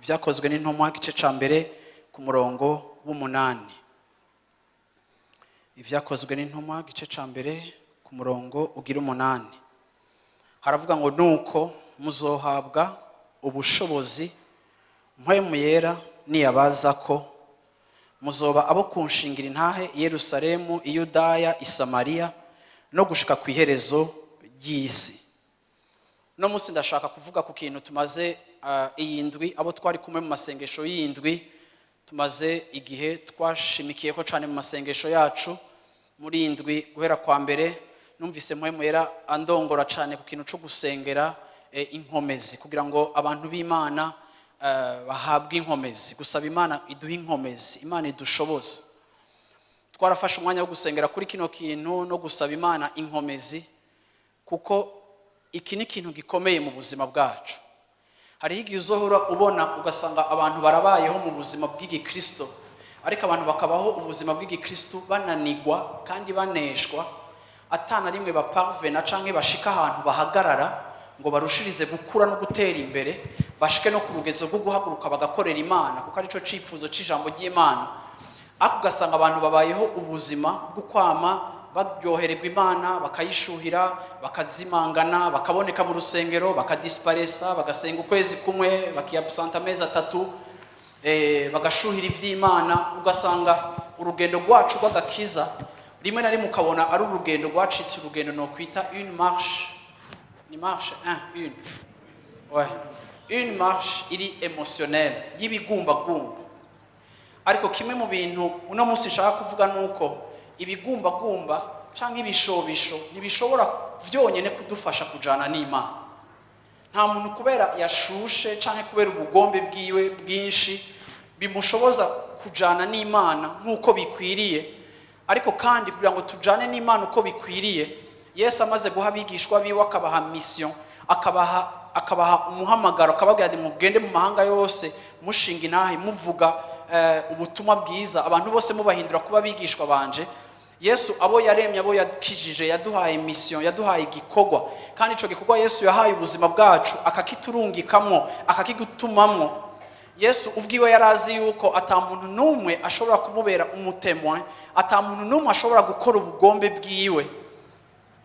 Ibyakozwe n'Intumwa, igice ca mbere, ku murongo w'umunani. Ibyakozwe n'Intumwa, igice ca mbere, ku murongo ugira umunani, haravuga ngo: "Nuko muzohabwa ubushobozi, Mpwemu Yera niyabaza ko, muzoba abo kunshingira intahe i Yerusalemu, i Yudaya, i Samariya, no gushika ku iherezo ry'isi." No munsi ndashaka kuvuga ku kintu tumaze iyi ndwi, abo twari kumwe mu masengesho y'indwi, tumaze igihe twashimikiye ko cyane mu masengesho yacu muri iyi ndwi. Guhera kwa mbere, numvise Mpwemu Yera andongora cyane ku kintu cyo gusengera inkomezi, kugira ngo abantu b'Imana bahabwe inkomezi, gusaba Imana iduhe inkomezi, Imana idushoboze. Twarafashe umwanya wo gusengera kuri kino kintu no gusaba Imana inkomezi, kuko iki ni ikintu gikomeye mu buzima bwacu. Hariho igihe uzohora ubona ugasanga abantu barabayeho mu buzima bw'igikristo, ariko abantu bakabaho ubuzima bw'igikristo bananigwa kandi baneshwa, atana rimwe baparvena canke bashika ahantu bahagarara ngo barushirize gukura no gutera imbere, bashike no ku rugezo rwo guhaguruka bagakorera Imana, kuko arico cifuzo c'ijambo ry'Imana. Ariko ugasanga abantu babayeho ubuzima bwo kwama baryohererwa Imana, bakayishuhira, bakazimangana, bakaboneka mu rusengero, bakadisiparesa, bagasenga ukwezi kumwe, bakiyabusanta amezi 3, bagashuhira iby'Imana. Ugasanga urugendo rwacu rw'agakiza rimwe na rimwe ukabona ari urugendo rwacitse urugendo nokwita une marche, ni marche un une ouais, une marche iri émotionnelle, y'ibigumbagumba. Ariko kimwe mu bintu uno munsi nshaka kuvuga ni uko ibigumbagumba cyangwa ibishobisho ntibishobora byonyine kudufasha kujana n'Imana. Nta muntu kubera yashushe cyangwa kubera ubugombe bwiwe bwinshi bimushoboza kujana n'Imana nk'uko bikwiriye. Ariko kandi kugira ngo tujane n'Imana uko bikwiriye, Yesu amaze guha abigishwa biwe, akabaha mission, akabaha umuhamagaro, akababwira ati: "Mugende mu mahanga yose, mushinga intahe, muvuga ubutumwa bwiza, abantu bose mubahindura kuba abigishwa banje." Yesu, abo yaremye, abo yakijije, yaduhaye mission, yaduhaye igikorwa. Kandi ico gikorwa Yesu yahaye ubuzima bwacu, akakiturungikamwo, akakigutumamwo, Yesu ubwiwe yari azi yuko ata muntu n'umwe ashobora kumubera umu témoin, ata muntu n'umwe ashobora gukora ubugombe bwiwe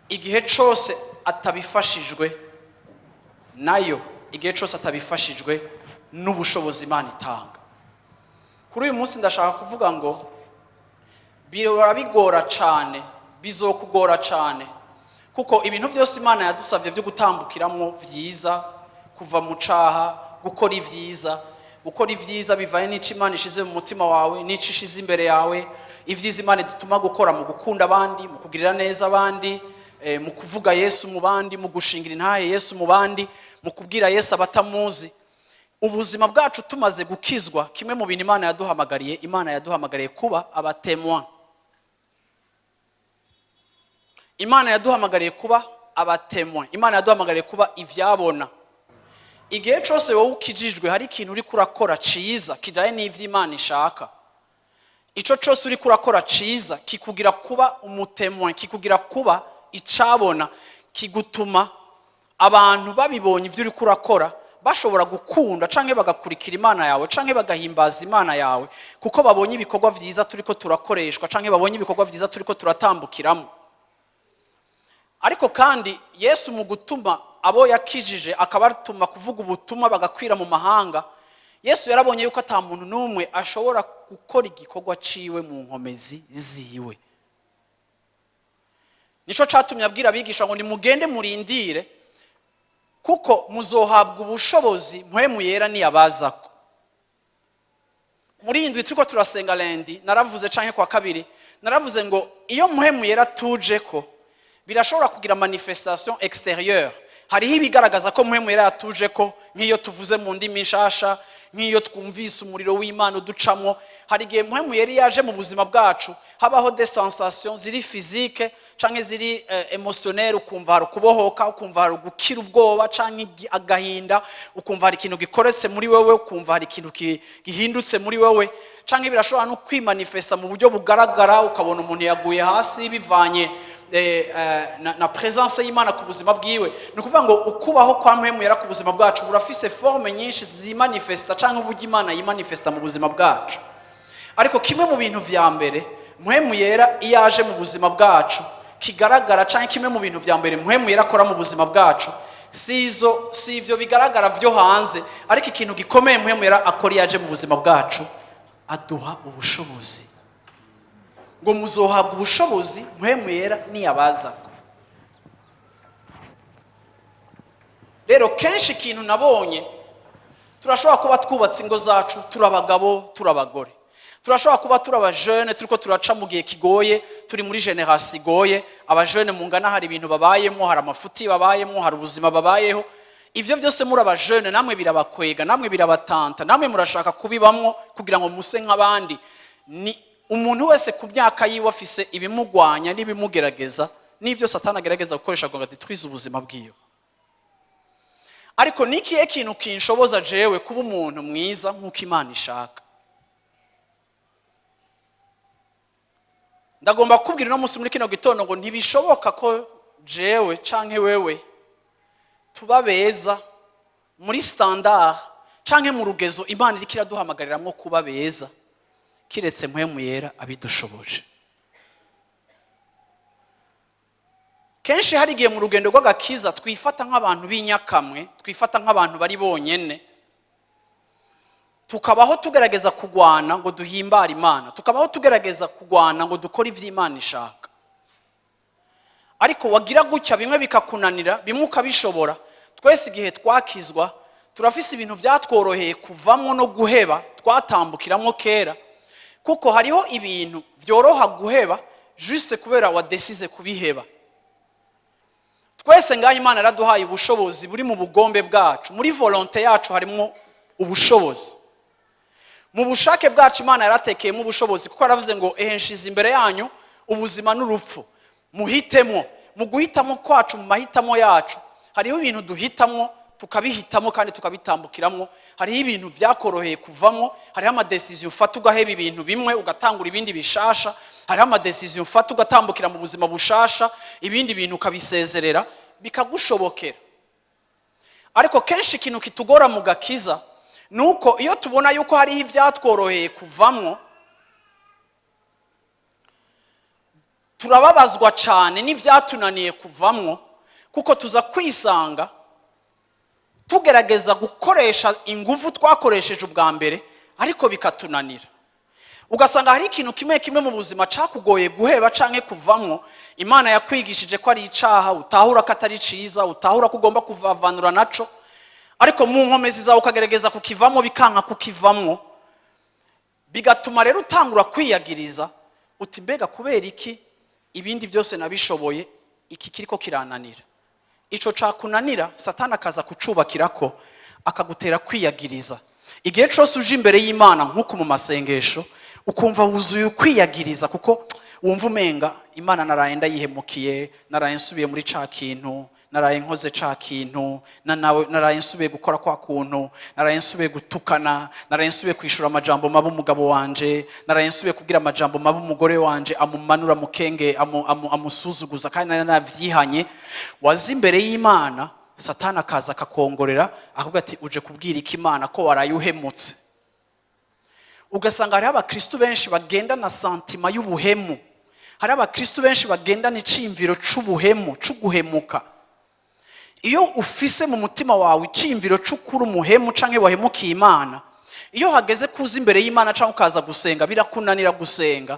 igihe cose atabifashijwe nayo, igihe cose atabifashijwe n'ubushobozi Imana itanga. Kuri uyu munsi ndashaka kuvuga ngo bihora bigora cyane, bizokugora cyane, kuko ibintu byose Imana yadusabye byo gutambukiramo byiza, kuva mu caha, gukora ibyiza, gukora ibyiza bivanye n'icyo Imana ishize mu mutima wawe, n'icyo ishize imbere yawe, ibyiza Imana idutuma gukora mu gukunda abandi, mu kugirira neza abandi, mu kuvuga Yesu mu bandi, mu gushingira intahe Yesu mu bandi, mu kubwira Yesu abatamuzi. Ubuzima bwacu tumaze gukizwa, kimwe mu bintu Imana yaduhamagariye, Imana yaduhamagariye kuba aba témoin. Imana yaduhamagariye kuba aba témoin. Imana yaduhamagariye kuba ivyabona. Igihe cyose wowe ukijijwe, hari ikintu uri kurakora ciza kijanye n'ivyo Imana ishaka, ico cyose uri kurakora ciza kikugira kuba umu témoin, kikugira kuba icabona, kigutuma abantu babibonye ivyo uri kurakora bashobora gukunda canke bagakurikira Imana yawe, canke bagahimbaza Imana yawe, kuko babonye ibikorwa vyiza turiko turakoreshwa, canke babonye ibikorwa vyiza turiko turatambukiramo. Ariko kandi Yesu mu gutuma abo yakijije, akabatuma kuvuga ubutumwa bagakwira mu mahanga, Yesu yarabonye yuko ata muntu n'umwe ashobora gukora igikorwa ciwe mu nkomezi ziwe. Nico catumye abwira abigisha ngo: "Nimugende murindire, kuko muzohabwa ubushobozi Mpwemu Yera niyabazako." Muri iyi ndwi turiko turasenga, lundi naravuze, canke kwa kabiri naravuze ngo iyo Mpwemu Yera tuje ko, birashobora kugira manifestation extérieure. Hariho ibigaragaza ko Mpwemu Yera yatuje ko, nk'iyo tuvuze mu ndimi nshasha, nk'iyo twumvise umuriro w'Imana uducamwo. Hari igihe Mpwemu Yera yaje mu buzima bwacu habaho des sensations ziri physique canke ziri émotionnelle: ukumva hari ukubohoka, ukumva hari gukira ubwoba canke agahinda, ukumva hari ikintu gikoretse muri wewe, ukumva hari ikintu gihindutse muri wewe. Canke birashobora no kwimanifesta mu buryo bugaragara, ukabona umuntu yaguye hasi bivanye na présence y'Imana ku buzima bwiwe. Ni ukuvuga ngo ukubaho kwa Mpwemu Yera ku buzima bwacu burafise forme nyinshi zimanifesta, canke uburyo Imana yimanifesta mu buzima bwacu. Ariko kimwe mu bintu vya mbere Mpwemu Yera iyo aje mu buzima bwacu kigaragara, canke kimwe mu bintu vya mbere Mpwemu Yera akora mu buzima bwacu, si ivyo bigaragara vyo hanze, ariko ikintu gikomeye Mpwemu Yera akora iyo aje mu buzima bwacu, aduha ubushobozi. Ngo muzohabwa ubushobozi Mpwemu Yera niyabazako. Rero kenshi ikintu nabonye, turashobora kuba twubatse ingo zacu, turi abagabo, turi abagore, turashobora kuba turi abajene, turiko turaca mu gihe kigoye, turi muri génération igoye. Abajene mungana hari ibintu babayemo, hari amafuti babayemo, hari ubuzima babayeho. Ivyo byose muri abajene namwe birabakwega, namwe birabatanta, namwe murashaka kubibamwo kugira ngo muse nk'abandi. Ni umuntu wese ku myaka yiwe afise ibimugwanya n'ibimugerageza n'ibyo Satani agerageza gukoresha ngo adetwize ubuzima bwiwe. Ariko ni ikihe kintu kinshoboza jewe kuba umuntu mwiza nk'uko Imana ishaka? Ndagomba kukubwira uno munsi muri kino gitondo ngo ntibishoboka ko jewe canke wewe tuba beza muri standard canke mu rugezo Imana iriko iraduhamagariramwo kuba beza, kiretse Mpwemu Yera abidushoboje. Kenshi hari igihe mu rugendo rw'agakiza twifata nk'abantu b'inyakamwe, twifata nk'abantu bari bonyene, tukabaho tugerageza kugwana ngo duhimbare Imana, tukabaho tugerageza kugwana ngo dukore ivyo Imana ishaka. Ariko wagira gutya bimwe bikakunanira, bimwe ukabishobora. Twese igihe twakizwa turafise ibintu byatworoheye kuvamwo no guheba, twatambukiramwo kera, kuko hariho ibintu byoroha guheba juste kubera wadesize kubiheba. Twese ngaho Imana yaraduhaye ubushobozi buri mu bugombe bwacu, muri volonté yacu harimo ubushobozi, mu bushake bwacu Imana yaratekeyemo ubushobozi, kuko yaravuze ngo: "Ehe, nshize imbere yanyu ubuzima n'urupfu, muhitemo." Mu guhitamo kwacu, mu mahitamo yacu, hariho ibintu duhitamo, tukabihitamo kandi tukabitambukiramo. Hariho ibintu byakoroheye kuvamo, hariho ama décisions ufata ugaheba ibintu bimwe, ugatangura ibindi bishasha. Hariho ama décisions ufata ugatambukira mu buzima bushasha, ibindi bintu ukabisezerera, bikagushobokera. Ariko kenshi ikintu kitugora mu gakiza ni uko iyo tubona yuko hariho ibyatworoheye kuvamwo, turababazwa cyane n'ibyatunaniye kuvamwo, kuko tuza kwisanga tugerageza gukoresha ingufu twakoresheje ubwa mbere, ariko bikatunanira. Ugasanga hari ikintu kimwe kimwe mu buzima cyakugoye guheba canke kuvamwo. Imana yakwigishije ko ari icaha, utahura ko atari ciza, utahura ko ugomba kuvavanura naco, ariko mu nkomezi zawe ukagerageza kukivamo, bikanka kukivamwo. Bigatuma rero utangura kwiyagiriza uti: "Mbega kubera iki ibindi byose nabishoboye, iki kiriko kirananira?" Ico cakunanira, Satani akaza kucubakirako, akagutera kwiyagiriza. Igihe cose uje imbere y'Imana nk'uku mu masengesho, ukumva wuzuye ukwiyagiriza, kuko wumva umenga Imana naraye ndayihemukiye, naraye nsubiye muri ca kintu, naraye nkoze ca kintu, nawe naraye nsubiye gukora kwa kuntu, naraye nsubiye gutukana, naraye nsubiye kwishura amajambo mabi umugabo wanje, naraye nsubiye kubwira amajambo mabi umugore wanje amumanura mukenge, amusuzuguza, kandi nari navyihanye. Waza imbere y'Imana, Satani akaza akakongorera, akavuga ati: "Uje kubwira iki Imana ko waraye uhemutse?" Ugasanga hariho abakristu benshi bagendana sentiment y'ubuhemu, hariho abakristu benshi bagendana iciyumviro c'ubuhemu, c'uguhemuka. Iyo ufise mu mutima wawe iciyumviro c'ukuri umuhemu canke wahemukiye Imana, iyo hageze kuza imbere y'Imana canke ukaza gusenga, birakunanira gusenga,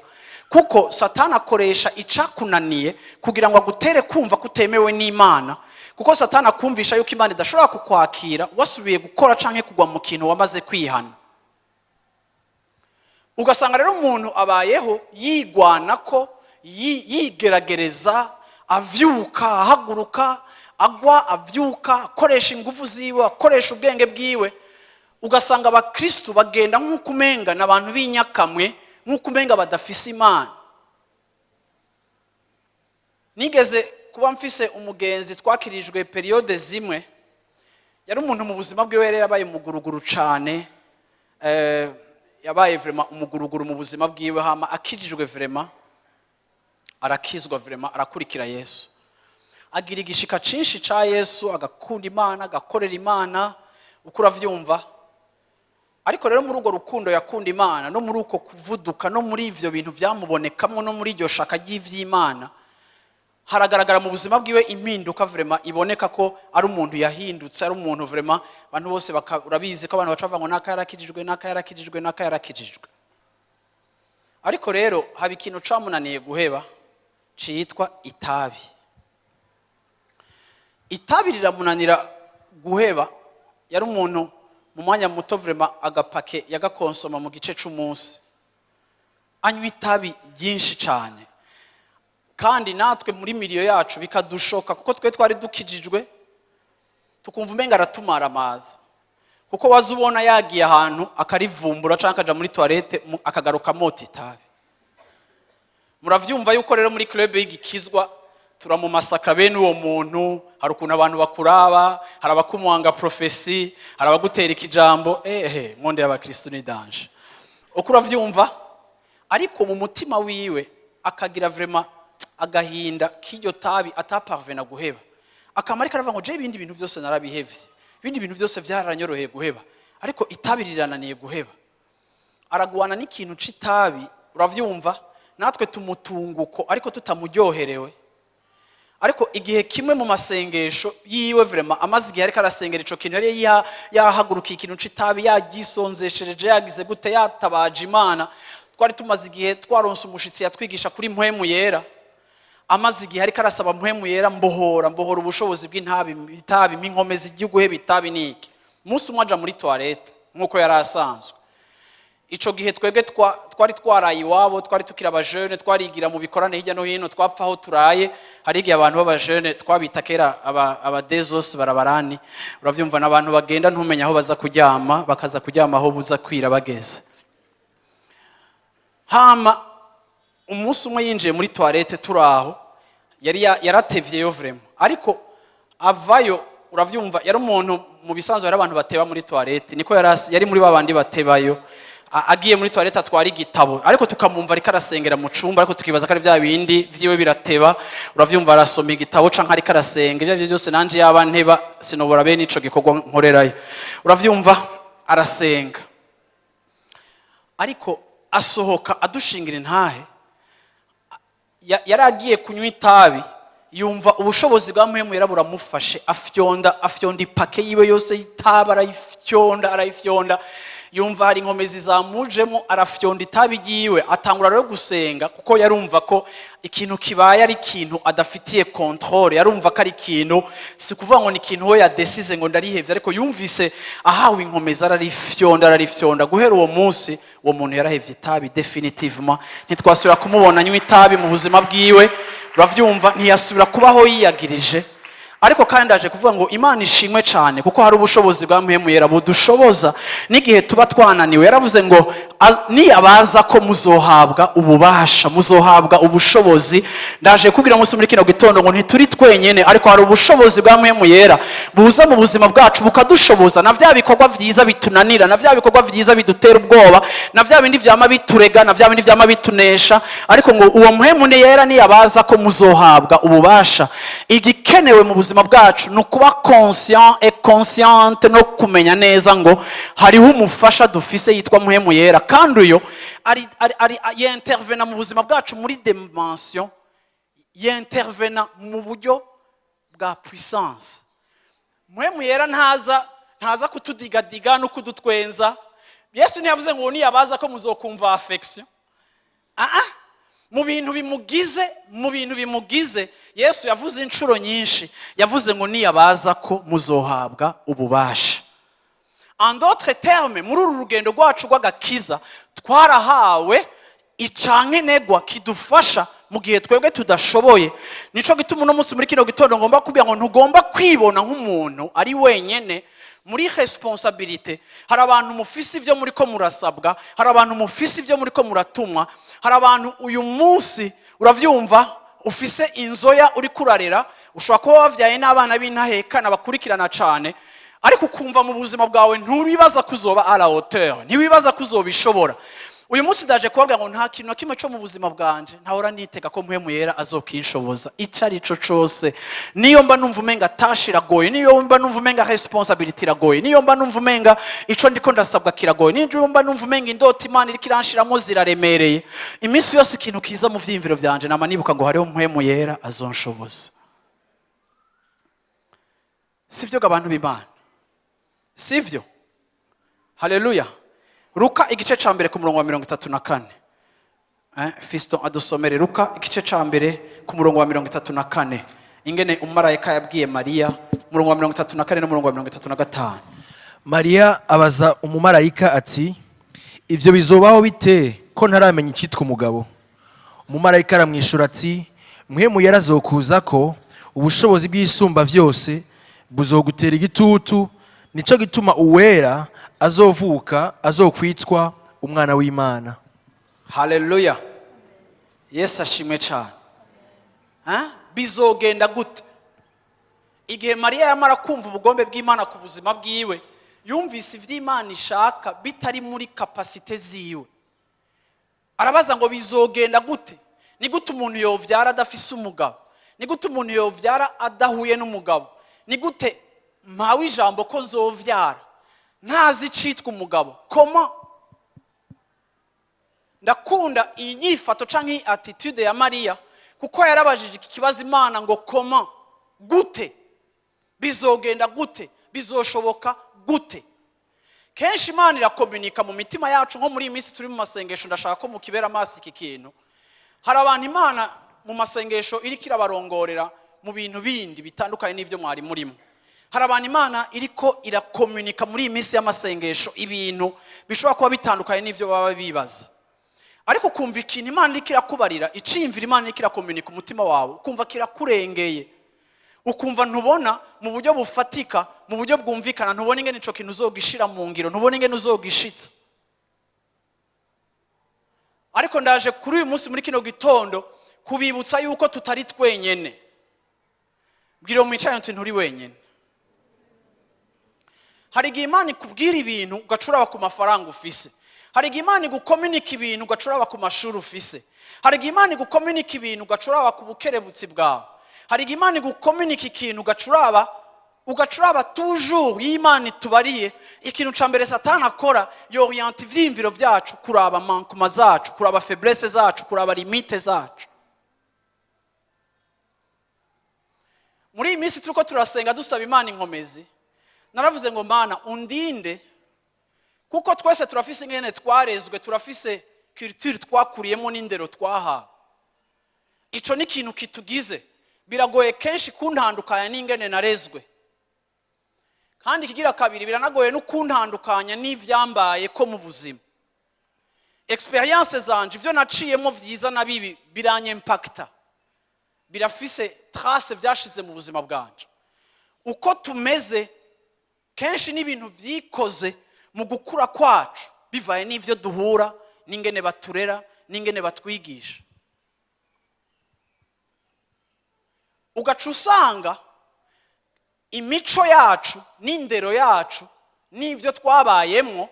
kuko Satani akoresha icakunaniye kugira ngo agutere kumva ko utemewe n'Imana, kuko Satani akumvisha yuko Imana idashobora kukwakira wasubiye gukora canke kugwa mu kintu wamaze kwihana. Ugasanga rero umuntu abayeho yigwana ko yigeragereza, avyuka, ahaguruka, agwa, avyuka, akoresha ingufu ziwe, akoresha ubwenge bwiwe. Ugasanga abakristu bagenda nk'uko umenga ni abantu b'inyakamwe, nk'uko umenga badafise Imana. Nigeze kuba mfise umugenzi twakirijwe période zimwe. Yari umuntu mu buzima bwiwe yari yabaye umuguruguru cane, yabaye vraiment umuguruguru mu buzima bwiwe. Hama akijijwe, vraiment Arakizwa vraiment, arakurikira Yesu, agira igishika cinshi ca Yesu, agakunda Imana, agakorera Imana, uko uravyumva. Ariko rero muri urwo rukundo yakunda Imana, no muri uko kuvuduka, no muri ivyo bintu vyamubonekamwo, no muri iryo shaka ry'ivy'Imana, haragaragara mu buzima bwiwe impinduka vraiment iboneka ko ari umuntu yahindutse, ari umuntu vraiment abantu bose urabizi ko abantu baca bavuga ngo naka yarakijijwe, naka yarakijijwe, naka yarakijijwe. Ariko rero haba ikintu camunaniye guheba citwa itabi. Itabi riramunanira guheba. Yari umuntu mu mwanya muto vraiment agapake yagakonsoma mu gice c'umunsi, anywa itabi ryinshi cane. Kandi natwe muri milieu yacu bikadushoka, kuko twe twari dukijijwe, tukumva umenga aratumara amazi, kuko waza ubona yagiye ahantu akarivumbura cyangwa akaja muri toilette akagaruka mota itabi. Muravyumva yuko rero muri club y'igikizwa turamumasaka bene uwo muntu. Hari ukuntu abantu bakuraba, hari abakumwanga prophétie, hari abagutera ikijambo. Ehe, monde y'abakristo ni danger, uko uravyumva. Ariko mu mutima wiwe akagira vraiment agahinda k'iryo tabi ataparvena guheba. Akama ariko aravuga ngo: "Je ibindi bintu byose narabihevye, ibindi bintu byose byaranyoroheye guheba, ariko itabi rirananiye guheba." Aragwana n'ikintu c'itabi, uravyumva. Natwe tumutunguko, ariko tutamuryoherewe. Ariko igihe kimwe mu masengesho yiwe vraiment, amaze igihe ariko arasengera ico kintu, yari yahagurukiye ikintu c'itabi, yagisonzeshereje, yagize gute, yatabaje Imana. Twari tumaze igihe twaronse umushitsi yatwigisha kuri Mpwemu Yera. Amaze igihe ariko arasaba Mpwemu Yera: "Mbohora, mbohora ubushobozi bw'intabi, itabi, inkomezi igihugu, itabi niki." Umunsi umwe aja muri toilette nk'uko yari asanzwe. Ico gihe twebwe twari twaraye iwabo, twari tukiri abajene, twarigira mu bikorane hirya no hino, twapfa aho turaye. Hari igihe abantu b'abajene twabita kera abadezos barabarani, uravyumva, n'abantu bagenda ntumenya aho baza kuryama, bakaza kuryama aho buza kwira bageze. Hama umunsi umwe yinjiye muri toilette turi aho, yari yaratevyeyo vraiment, ariko avayo, uravyumva, yari umuntu mu bisanzwe hari abantu bateba muri toilette, niko yari muri babandi batebayo. Agiye muri toilette atwara igitabo, ariko tukamwumva ariko arasengera mu cumba, ariko tukibaza ko ari bya bindi vyiwe birateba, uravyumva, arasoma igitabo canke ariko arasenga. Ibyo arivyo byose nanje yaba nteba sinobora bene ico gikorwa nkorerayo, uravyumva. Arasenga, ariko asohoka adushingira intahe. Yari agiye kunywa itabi, yumva ubushobozi bwa Mpwemu Yera buramufashe, afyonda, afyonda ipake yiwe yose y'itabi, arayifyonda, arayifyonda. Yumva hari inkomezi zamujemo, arafyonda itabi ryiwe, atangura rero gusenga, kuko yarumva ko ikintu kibaye ari ikintu adafitiye contrôle. Yarumva ko ari ikintu, si kuvuga ngo ni ikintu we yadesize ngo ndarihevye, ariko yumvise ahawe inkomezi, ararifyonda, ararifyonda. Guhera uwo munsi uwo muntu yarahevye itabi définitivement. Ntitwasubira kumubona anywa itabi mu buzima bwiwe, uravyumva, ntiyasubira kubaho yiyagirije. Ariko kandi aje kuvuga ngo Imana ishimwe cyane, kuko hari ubushobozi bwa Mpwemu Yera budushoboza n'igihe tuba twananiwe. Yaravuze ngo niyabaza ko muzohabwa ububasha, muzohabwa ubushobozi. Ndaje kubwira umunsi muri kino gitondo ngo ntituri twenyene, ariko hari ubushobozi bwa Mpwemu Yera buza mu buzima bwacu, bukadushoboza na bya bikorwa byiza bitunanira, na bya bikorwa byiza bidutera ubwoba, na bya bindi vyama biturega, na bya bindi vyama bitunesha. Ariko ngo uwo Mpwemu Yera niyabaza ko muzohabwa ububasha. Igikenewe mu buzima bwacu ni ukuba conscient et consciente, no kumenya neza ngo hariho umufasha dufise yitwa Mpwemu Yera, kandi uyo ari yintervena mu buzima bwacu muri dimension, yintervena mu buryo bwa puissance. Mpwemu Yera ntaza kutudigadiga no kudutwenza. Yesu ntiyavuze ngo niyabaza ko muzokumva affection. Ah, mu bintu bimugize, mu bintu bimugize, Yesu yavuze inshuro nyinshi, yavuze ngo niyabaza ko muzohabwa ububasha. En d'autres termes, muri uru rugendo rwacu rw'agakiza twarahawe icankenegwa kidufasha mu gihe twebwe tudashoboye. Nico gituma uno munsi muri kino gitondo ngomba kubwira ngo ntugomba kwibona nk'umuntu ari wenyene muri responsabilité. Hari abantu mufise ibyo muri ko murasabwa, hari abantu mufise ibyo muri ko muratumwa, hari abantu uyu munsi, uravyumva, ufise inzoya uri kurarera. Ushobora kuba wavyaye n'abana b'intahekana bakurikirana cane, ariko ukumva mu buzima bwawe ntiwibaza ko uzoba à la hauteur, ntiwibaza ko uzobishobora. Uyu munsi ndaje kubabwira ngo nta kintu na kimwe cyo mu buzima bwanje ntahora nitega ko Mpwemu Yera azokinshoboza. Ico ari cyo cose, niyo mba numva umenga tâche iragoye, niyo mba numva umenga responsabilité iragoye, niyo mba numva umenga ico ndiko ndasabwa kiragoye, niyo mba numva umenga indoto Imana iriko iranshiramo ziraremereye, iminsi yose ikintu kiza mu vyiyumviro vyanje, nama nibuka ngo hariho Mpwemu Yera azonshoboza. Sivyo ga bantu b'Imana? Sivyo? Haleluya! Luka igice ca mbere ku murongo wa 34. Fiston adusomere Luka igice ca mbere ku murongo wa 34, ingene umumarayika yabwiye Mariya, umurongo wa 34 n'umurongo wa 35. Mariya abaza umumarayika ati: "Ibyo bizobaho bite ko ntaramenya icyitwa umugabo?" Umumarayika aramwishyura ati: "Mpwemu Yera azokuza ko, ubushobozi bw'Isumba byose buzogutera igitutu, nico gituma uwera azovuka azokwitwa Umwana w'Imana." Haleluya! Yesu ashimwe cyane. Bizogenda gute? Igihe Mariya yamara kumva ubugombe bw'Imana ku buzima bwiwe, yumvise iby'Imana ishaka bitari muri capacités ziwe, arabaza ngo: "Bizogenda gute? Ni gute umuntu yovyara adafise umugabo? Ni gute umuntu yovyara adahuye n'umugabo? Ni gute mpawe ijambo ko nzovyara ntazi icitwa umugabo? Comment?" Ndakunda iyi nyifato canke iyi attitude ya Mariya, kuko yarabajije iki kibazo Imana ngo: "Comment? Gute? Bizogenda gute? Bizoshoboka gute?" Kenshi Imana irakominika mu mitima yacu. Nko muri iyi minsi turi mu masengesho, ndashaka ko mukibera amaso iki kintu. Hari abantu Imana mu masengesho iriko irabarongorera mu bintu bindi bitandukanye n'ibyo mwari murimo. Hari abantu Imana iriko irakominika muri iyi minsi y'amasengesho ibintu bishobora kuba bitandukanye n'ibyo baba bibaza, ariko ukumva ikintu Imana iriko irakubarira, iciyumvira Imana iriko irakominika umutima wawe, ukumva kirakurengeye, ukumva ntubona mu buryo bufatika, mu buryo bwumvikana, ntubona ingene ico kintu uzogishira mu ngiro, ntubona ingene uzogishitsa. Ariko ndaje kuri uyu munsi, muri kino gitondo, kubibutsa yuko tutari twenyene. Bwira uwo mwicaranye uti: "Nturi wenyene." Hari igihe Imana ikubwira ibintu ugaca uraba ku mafaranga ufise. Hari igihe Imana igukominika ibintu ugaca uraba ku mashuri ufise. Hari igihe Imana igukominika ibintu ugaca uraba ku bukerebutsi bwawe. Hari igihe Imana igukominika ikintu ugaca uraba. Toujours iyo Imana itubariye ikintu ca mbere, Satani akora, yoriyanta ivyiyumviro vyacu kuraba manquements zacu, kuraba faiblesses zacu, kuraba limites zacu. Muri iyi minsi turiko turasenga dusaba Imana inkomezi, naravuze ngo: "Mana, undinde," kuko twese turafise ingene twarezwe, turafise culture twakuriyemo n'indero twahawe. Ico ni ikintu kitugize. Biragoye kenshi kuntandukanya n'ingene narezwe, kandi ikigira kabiri, biranagoye no kuntandukanya n'ivyambaye ko mu buzima. Expérience zanje, ivyo naciyemo vyiza na bibi, biranyempakita, birafise trace vyashize mu buzima bwanje. Uko tumeze kenshi n'ibintu vyikoze mu gukura kwacu, bivaye n'ivyo duhura, n'ingene baturera, n'ingene batwigisha. Ugaca usanga imico yacu n'indero yacu n'ibyo twabayemwo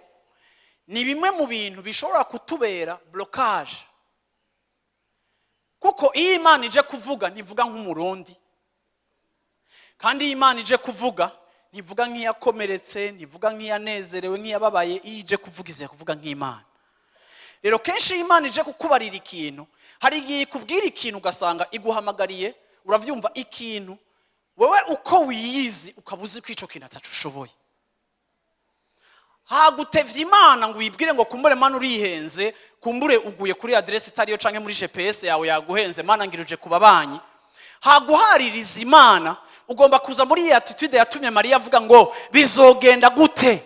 ni bimwe mu bintu bishobora kutubera blocage, kuko iyo Imana ije kuvuga ntivuga nk'Umurundi, kandi iyo Imana ije kuvuga ntivuga nk'iyakomeretse, ntivuga nk'iyanezerewe, nk'iyababaye. Iyo ije kuvuga, ize kuvuga nk'Imana. Rero kenshi iyo Imana ije kukubarira ikintu, hari igihe ikubwira ikintu ugasanga iguhamagariye, uravyumva, ikintu wewe uko wiyizi ukaba uzi ko ico kintu ataco ushoboye. Hagutevye Imana ngo uyibwire ngo: "Kumbure Mana urihenze, kumbure uguye kuri adresse itariyo, canke muri GPS yawe yaguhenze, Mana ngira uje ku babanyi." Haguhaririza Imana, ugomba kuza muri iyi attitude yatumye Mariya avuga ngo: "Bizogenda gute?"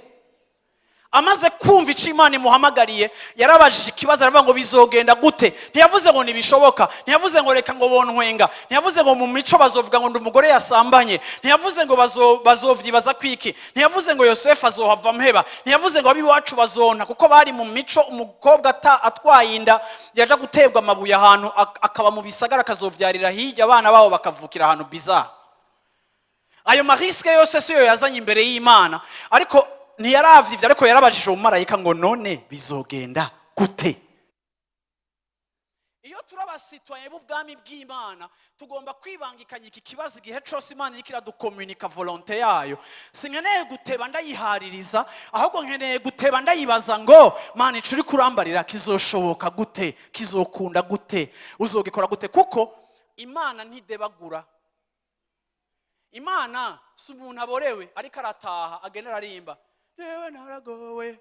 Amaze kumva icyo Imana imuhamagariye, yarabajije ikibazo, aravuga ngo: "Bizogenda gute?" Ntiyavuze ngo ntibishoboka, ntiyavuze ngo reka ngo bontwenga, ntiyavuze ngo mu mico bazovuga ngo ndi umugore yasambanye, ntiyavuze ngo bazovyibaza kwiki, ntiyavuze ngo Yosefu azohava mpeba, ntiyavuze ngo ab'iwacu bazonta, kuko bari mu mico umukobwa atwaye inda yaja guterwa amabuye ahantu, akaba mu bisagara, akazovyarira hirya, abana babo bakavukira ahantu bizarre. Ayo ma risques yose siyo yazanye imbere y'Imana, ariko ntiyaravye ivyo, ariko yarabajije umumarayika ngo: "None bizogenda Gute? Iyo turi aba citoyens b'ubwami bw'Imana, tugomba kwibangikanya iki kibazo igihe cyose Imana iriko iradukomunika volonté yayo. Sinkeneye guteba ndayihaririza, ahubwo nkeneye guteba ndayibaza ngo: "Mana, ico uri kurambarira kizoshoboka gute? Kizokunda gute? Uzogikora gute?" Kuko Imana ntidebagura. Imana si umuntu aborewe ariko arataha agenda ararimba: "Yewe naragowe."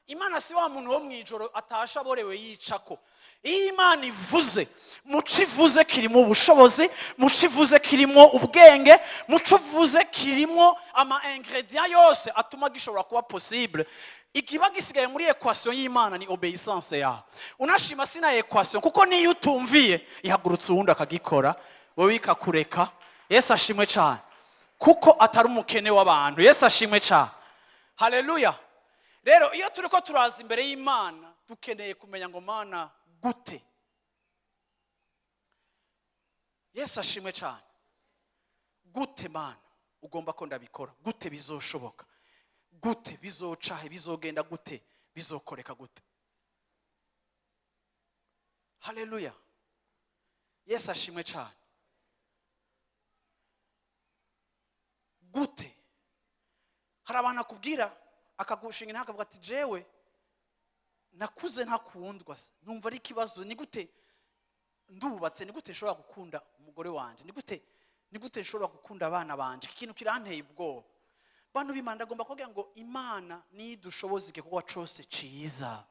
Imana si wa muntu wo mu ijoro atasha aborewe yicako. Iyo Imana ivuze, muco ivuze kirimo ubushobozi, muco ivuze kirimo ubwenge, muco ivuze kirimo ama ingrédients yose atuma gishobora kuba possible. Ikiba gisigaye muri équation y'Imana ni obéissance yawe. Unashima sina équation, kuko niyo utumviye ihagurutse uwundi akagikora, wowe ikakureka. Yesu ashimwe cyane, kuko atari umukene w'abantu. Yesu ashimwe cyane, haleluya. Rero iyo turi ko turaza imbere y'Imana, dukeneye kumenya ngo: "Mana, gute?" Yesu ashimwe cyane. Gute, Mana, ugomba ko ndabikora? Gute bizoshoboka? Gute bizocahe? Bizogenda gute? Bizokoreka gute? Haleluya, Yesu ashimwe cyane. Gute? Hari abantu akubwira, akagushinga intahe, akavuga ati: "Jewe nakuze ntakundwa se, numva ari ikibazo. Ni gute ndubatse? Ni gute nshobora gukunda umugore wanje? Ni gute nshobora gukunda abana banje? Iki kintu kiranteye ubwoba." Bantu b'Imana, ndagomba kugira ngo Imana nidushoboza igikorwa cose ciza.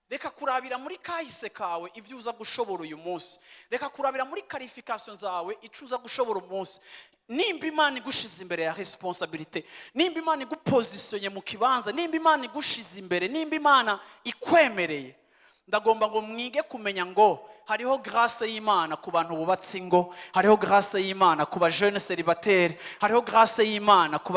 Reka kurabira muri kahise kawe ibyo uza gushobora uyu munsi. Reka kurabira muri qualification zawe icyo uza gushobora umunsi. Nimba Imana igushize imbere ya responsabilité, nimba Imana igupozisiyonye mu kibanza, nimba Imana igushize imbere, nimba Imana ikwemereye, ndagomba ngo mwige kumenya ngo hariho grâce y'Imana ku bantu bubatse ingo, hariho grâce y'Imana ku ba jeunes célibataires, hariho grâce y'Imana ku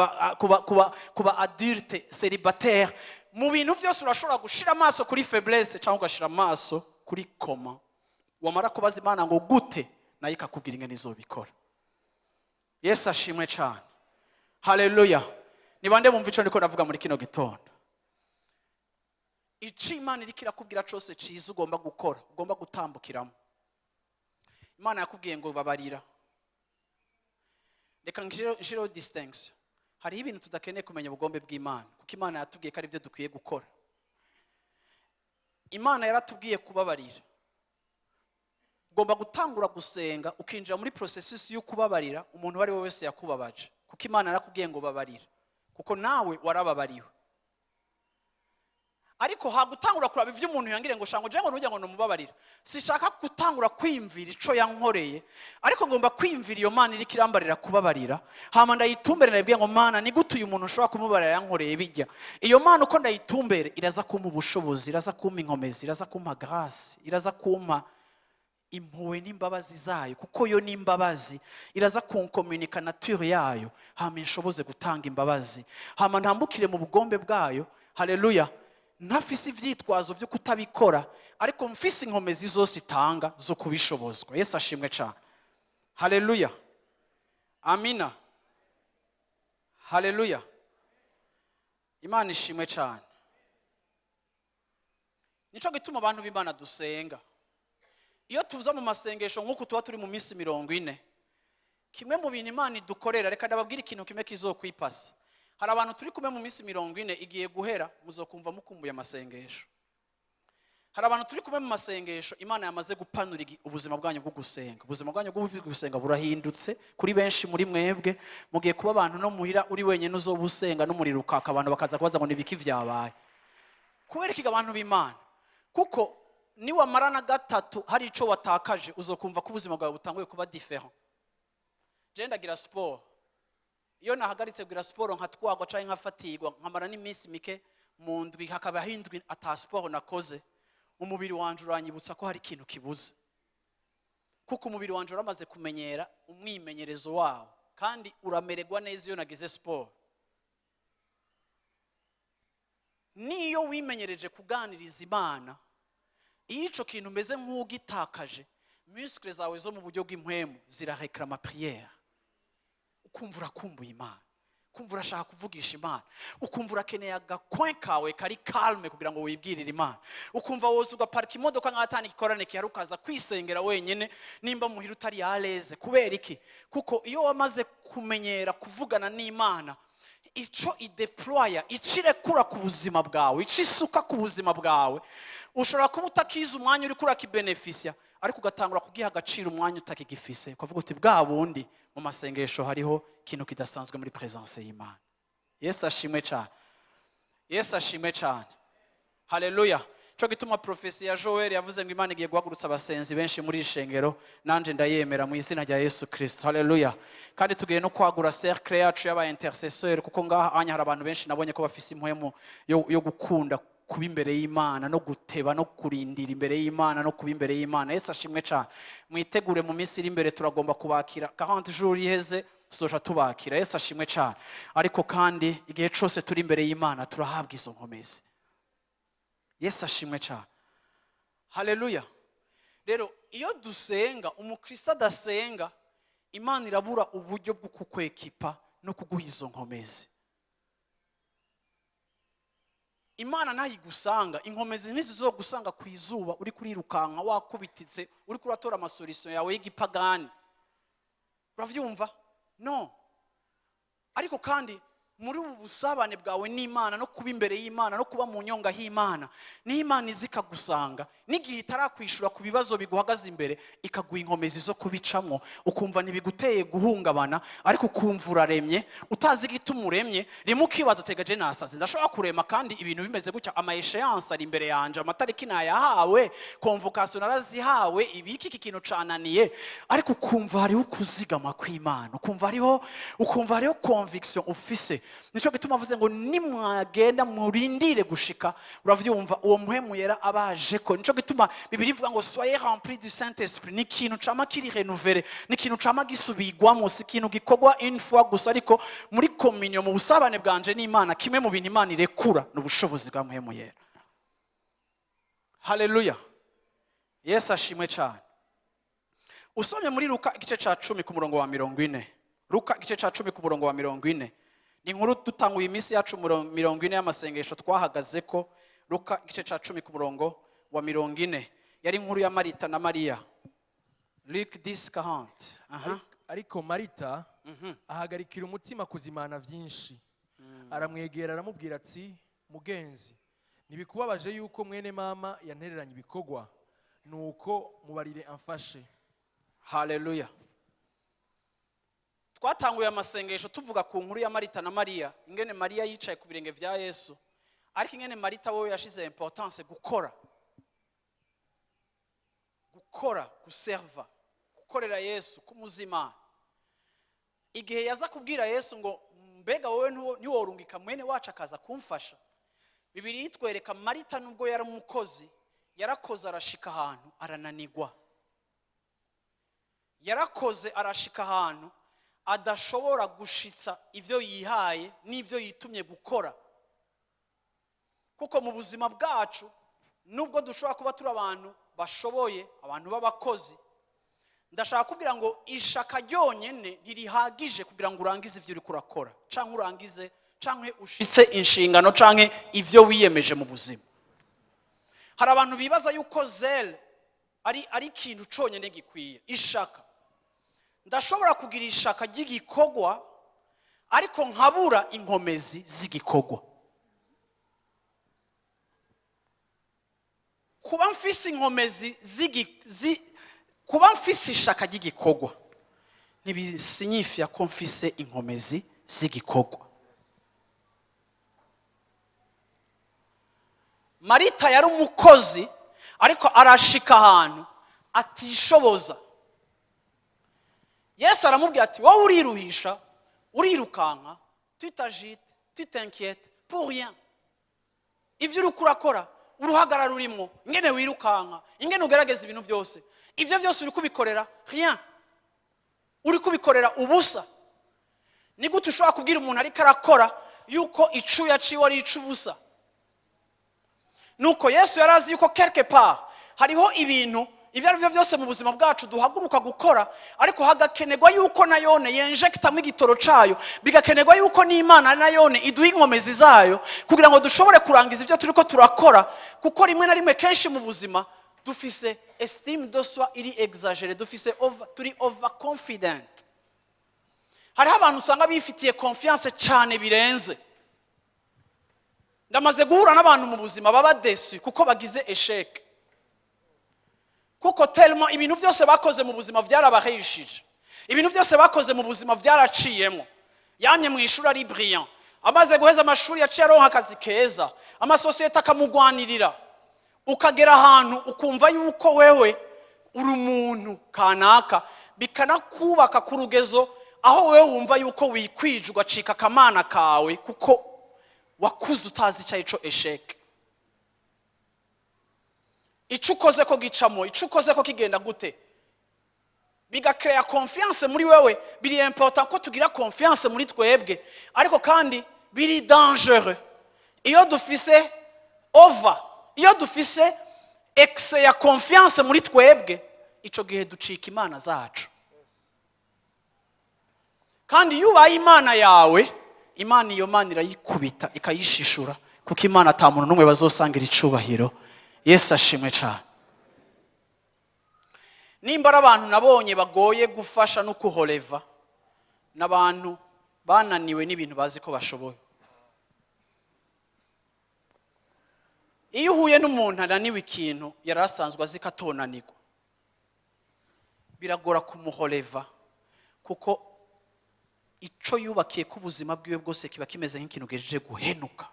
ba adultes célibataires. Mu bintu byose urashobora gushira amaso kuri faiblesse cyangwa ugashyira amaso kuri comment. Wamara kubaza Imana ngo: "Gute?" nayo ikakubwira ingene izobikora. Yesu ashimwe cyane, haleluya. Ni bande bumva icyo ndiko ndavuga muri kino gitondo? Icyo Imana iriko irakubwira cyose cyiza ugomba gukora, ugomba gutambukiramo. Imana yakubwiye ngo babarira. Reka nshireho distinction. Hariho ibintu tudakeneye kumenya ubugombe bw'Imana, kuko Imana yatubwiye ko ari byo dukwiye gukora. Imana yaratubwiye kubabarira. Ugomba gutangura gusenga, ukinjira muri processus yo kubabarira umuntu uwo ari we wese yakubabaje, kuko Imana yarakubwiye ngo babarira, kuko nawe warababariwe. Ariko hagutangura kuraba ibyo umuntu yangire ngo shango ngo nujya ngo numubabarira, sishaka gutangura kwiyumvira ico yankoreye, ariko ngomba kwiyumvira iyo Mana iriko irambarira kubabarira. Hama ndayitumbere, ndayibwiye ngo: "Mana, ni gute uyu muntu ushobora kumubarira yankoreye bijya?" Iyo Mana uko ndayitumbere, iraza kumpa ubushobozi, iraza kumpa inkomezi, iraza kumpa grâce, iraza kumpa impuhwe n'imbabazi zayo, kuko yo ni imbabazi. Iraza kunkomunika nature yayo, hama inshoboze gutanga imbabazi, hama ntambukire mu bugombe bwayo. Haleluya. Ntafise ivyitwazo byo kutabikora, ariko mfise inkomezi zose itanga zo kubishobozwa. Yesu ashimwe cyane, haleluya, amina, haleluya. Imana ishimwe cyane. Nico gituma abantu b'Imana dusenga. Iyo tuza mu masengesho nk'uku tuba turi mu minsi 40, kimwe mu bintu Imana idukorera, reka ndababwire ikintu kimwe kizokwipasa. Hari abantu turi kumwe mu minsi 40 igiye guhera, muzokumva mukumbuye amasengesho. Hari abantu turi kumwe mu masengesho, Imana yamaze gupanura ubuzima bwanyu bwo gusenga. Ubuzima bwanyu bwo gusenga burahindutse kuri benshi muri mwebwe. Mugiye kuba abantu no muhira uri wenyine uzoba usenga n'umuriro ukaka, abantu bakaza kubaza ngo: "Nibiki vyabaye?" Kubera ikiga, abantu b'Imana, kuko niwamara na gatatu hari ico watakaje, uzokumva ko ubuzima bwawe butanguye kuba différent. Je ndagira siporo. Iyo nahagaritse kugira siporo, nkatwagwa canke nkafatirwa, nkamara n'iminsi mike mu ndwi, hakabaho indwi ata siporo nakoze, umubiri wanje uranyibutsa ko hari ikintu kibuze, kuko umubiri wanje uramaze kumenyera umwimenyerezo wawo, kandi uramererwa neza iyo nagize siporo. Niyo wimenyereje kuganiriza Imana, iyo ico kintu umeze nk'ugitakaje, muscles zawe zo mu buryo bw'impwemu zirareklama prière, ukumva urakumbuye Imana. Ukumva urashaka kuvugisha Imana, ukumva urakeneye agacoin kawe kari calme kugira ngo wibwirire Imana, ukumva woza ugaparika imodoka nk'atani igikorane gihari, ukaza kwisengera wenyine nimba muhira utari à l'aise. Kubera iki? Kuko iyo wamaze kumenyera kuvugana n'Imana, ico idéploya, ico irekura ku buzima bwawe, ico isuka ku buzima bwawe, ushobora kuba utakiza umwanya uriko urakibénéficia, ariko ugatangura kugiha agaciro umwanya utakigifise, ukavuga uti: "Bwa bundi mu masengesho hariho ikintu kidasanzwe muri présence y'Imana." Yesu ashimwe cyane, Yesu ashimwe cyane, haleluya! Cyo gituma prophétie ya Joel yavuze ngo Imana igiye guhagurutsa abasenzi benshi muri iri shengero. Nanje ndayemera mu izina rya Yesu Kirisito, haleluya! Kandi tugiye no kwagura cercle yacu y'aba intercesseur, kuko ngaha anya hari abantu benshi nabonye ko bafise impwemu yo gukunda kuba imbere y'Imana no guteba no kurindira imbere y'Imana no kuba imbere y'Imana. Yesu ashimwe cyane! Mwitegure, mu minsi iri imbere turagomba kubakira. 40 jours iheze, tuzoja tubakira. Yesu ashimwe cyane! Ariko kandi igihe cyose turi imbere y'Imana, turahabwa izo nkomezi. Yesu ashimwe cyane, haleluya! Rero iyo dusenga, umukristo adasenga, Imana irabura uburyo bwo kukwéquipa no kuguha izo nkomezi. Imana ntayigusanga, inkomezi ntizizogusanga ku izuba uri kurirukanka, wakubititse, uri kuratora amasolution yawe y'igipagani. Uravyumva? No, ariko kandi muri ubu busabane bwawe n'Imana no kuba imbere y'Imana no kuba mu nyonga h'Imana, niho Imana iza ikagusanga n'igihe itarakwishura ku bibazo biguhagaze imbere, ikaguha inkomezi zo kubicamo, ukumva ntibiguteye guhungabana, ariko ukumva uraremye utazi igituma uremye. Rimwe ukibaza utega: "Je nasaze? Ndashobora kurema kandi ibintu bimeze gutya? Ama échéance ari imbere yanje, amatariki nayahawe, convocation narazihawe, ibiki, iki kintu cananiye." Ariko ukumva hariho ukuzigama kw'Imana, ukumva hariho conviction ufise. Nico gituma avuze ngo nimwagenda murindire gushika, uravyumva, uwo Muhemu Yera abaje ko. Nico gituma Bibiliya ivuga ngo "soyez remplis du Saint Esprit". Ni ikintu cama kiri renouvelé, ni ikintu cama gisubigwamo, si ikintu gikorwa une fois gusa. Ariko muri communion, mu busabane bwanje n'Imana, kimwe mu bintu Imana irekura ni ubushobozi bwa Muhemu Yera. Haleluya, Yesu ashimwe cyane! Usomye muri Luka igice ca 10 ku murongo wa 40, Luka igice ca 10 ku murongo wa 40, ni inkuru dutanguye iminsi yacu 40 y'amasengesho twahagaze ko. Luka igice ca 10 ku murongo wa 40, yari inkuru ya Marita na Mariya. Luc 10:40, aha. Ariko Marita ahagarikira umutima kuzimana byinshi, aramwegera aramubwira ati: "Mugenzi, ntibikubabaje yuko mwene mama yantereranye ibikorwa? Nuko mubarire amfashe." Haleluya! Twatanguye amasengesho tuvuga ku nkuru ya Marita na Mariya, ingene Mariya yicaye ku birenge vya Yesu, ariko ingene Marita wowe yashize importance gukora, gukora, guserva, gukorera Yesu, kumuzimana. Igihe yaza kubwira Yesu ngo: "Mbega wowe ntiworungika mwene wacu akaza kumfasha?" Bibiliya itwereka Marita, nubwo yari umukozi, yarakoze arashika ahantu arananigwa, yarakoze arashika ahantu adashobora gushitsa ibyo yihaye n'ibyo yitumye gukora. Kuko mu buzima bwacu, nubwo dushobora kuba turi abantu bashoboye, abantu b'abakozi, ndashaka kubwira ngo ishaka ryonyine ntirihagije kugira ngo urangize ibyo uri kurakora, cyangwa urangize, cyangwa ushitse inshingano, cyangwa ibyo wiyemeje mu buzima. Hari abantu bibaza yuko zèle ari ikintu cyonyine gikwiye. Ishaka, ndashobora kugira ishaka ry'igikorwa, ariko nkabura inkomezi z'igikorwa. Kuba mfise inkomezi kuba mfise ishaka ry'igikorwa ntibisignifia ko mfise inkomezi z'igikorwa. Marita yari umukozi, ariko arashika ahantu atishoboza. Yesu aramubwira ati: "Wowe uriruhisha, urirukanka, tu t'agites, tu t'inquiètes pour rien. Ibyo uri kurakora, uruhagarara urimo, ingene wirukanka, ingene ugerageza ibintu byose, ibyo byose uri kubikorera rien, uri kubikorera ubusa." Ni gute ushobora kubwira umuntu ariko arakora yuko icuya ciwe ari icubusa? Nuko Yesu yari azi yuko quelque part hariho ibintu. Ibyo ari byo byose mu buzima bwacu duhaguruka gukora, ariko hagakenerwa yuko nayone yenjectamo igitoro cayo, bigakenerwa yuko n'Imana nayone iduha inkomezi zayo kugira ngo dushobore kurangiza ibyo turiko turakora. Kuko rimwe na rimwe, kenshi mu buzima, dufise estime de soi iri exagérée, dufise over, turi over confident. Hariho abantu usanga bifitiye confiance cyane birenze. Ndamaze guhura n'abantu mu buzima baba déçus kuko bagize échec, kuko tellement ibintu byose bakoze mu buzima byarabaheshije, ibintu byose bakoze mu buzima byaraciyemo. Yamye mu ishuri ari brillant, amaze guheza amashuri yaciye aronka akazi keza, amasosiyete akamugwanirira. Ukagera ahantu ukumva yuko wewe uri umuntu kanaka, bikanakubaka ku rugezo aho wewe wumva yuko wikwije, ugacika akamana kawe, kuko wakuze utazi icyo ari cyo échec. Icyo ukoze ko gicamo, icyo ukoze ko kigenda gute, bigacréa confiance muri wewe. Biri important ko tugira confiance muri twebwe, ariko kandi biri dangereux iyo dufise over, iyo dufise excès ya confiance muri twebwe. Icyo gihe ducika imana zacu. Kandi iyo ubaye imana yawe, Imana, iyo mana irayikubita ikayishishura, kuko Imana ata muntu n'umwe bazosangira icubahiro. Yesu ashimwe cyane. Nimba ari abantu nabonye bagoye gufasha no kuhoreva, n'abantu bananiwe n'ibintu bazi ko bashoboye. Iyo uhuye n'umuntu ananiwe ikintu yari asanzwe azi ko atonanirwa, biragora kumuhoreva, kuko ico yubakiye ko ubuzima bwiwe bwose kiba kimeze nk'ikintu gejeje guhenuka.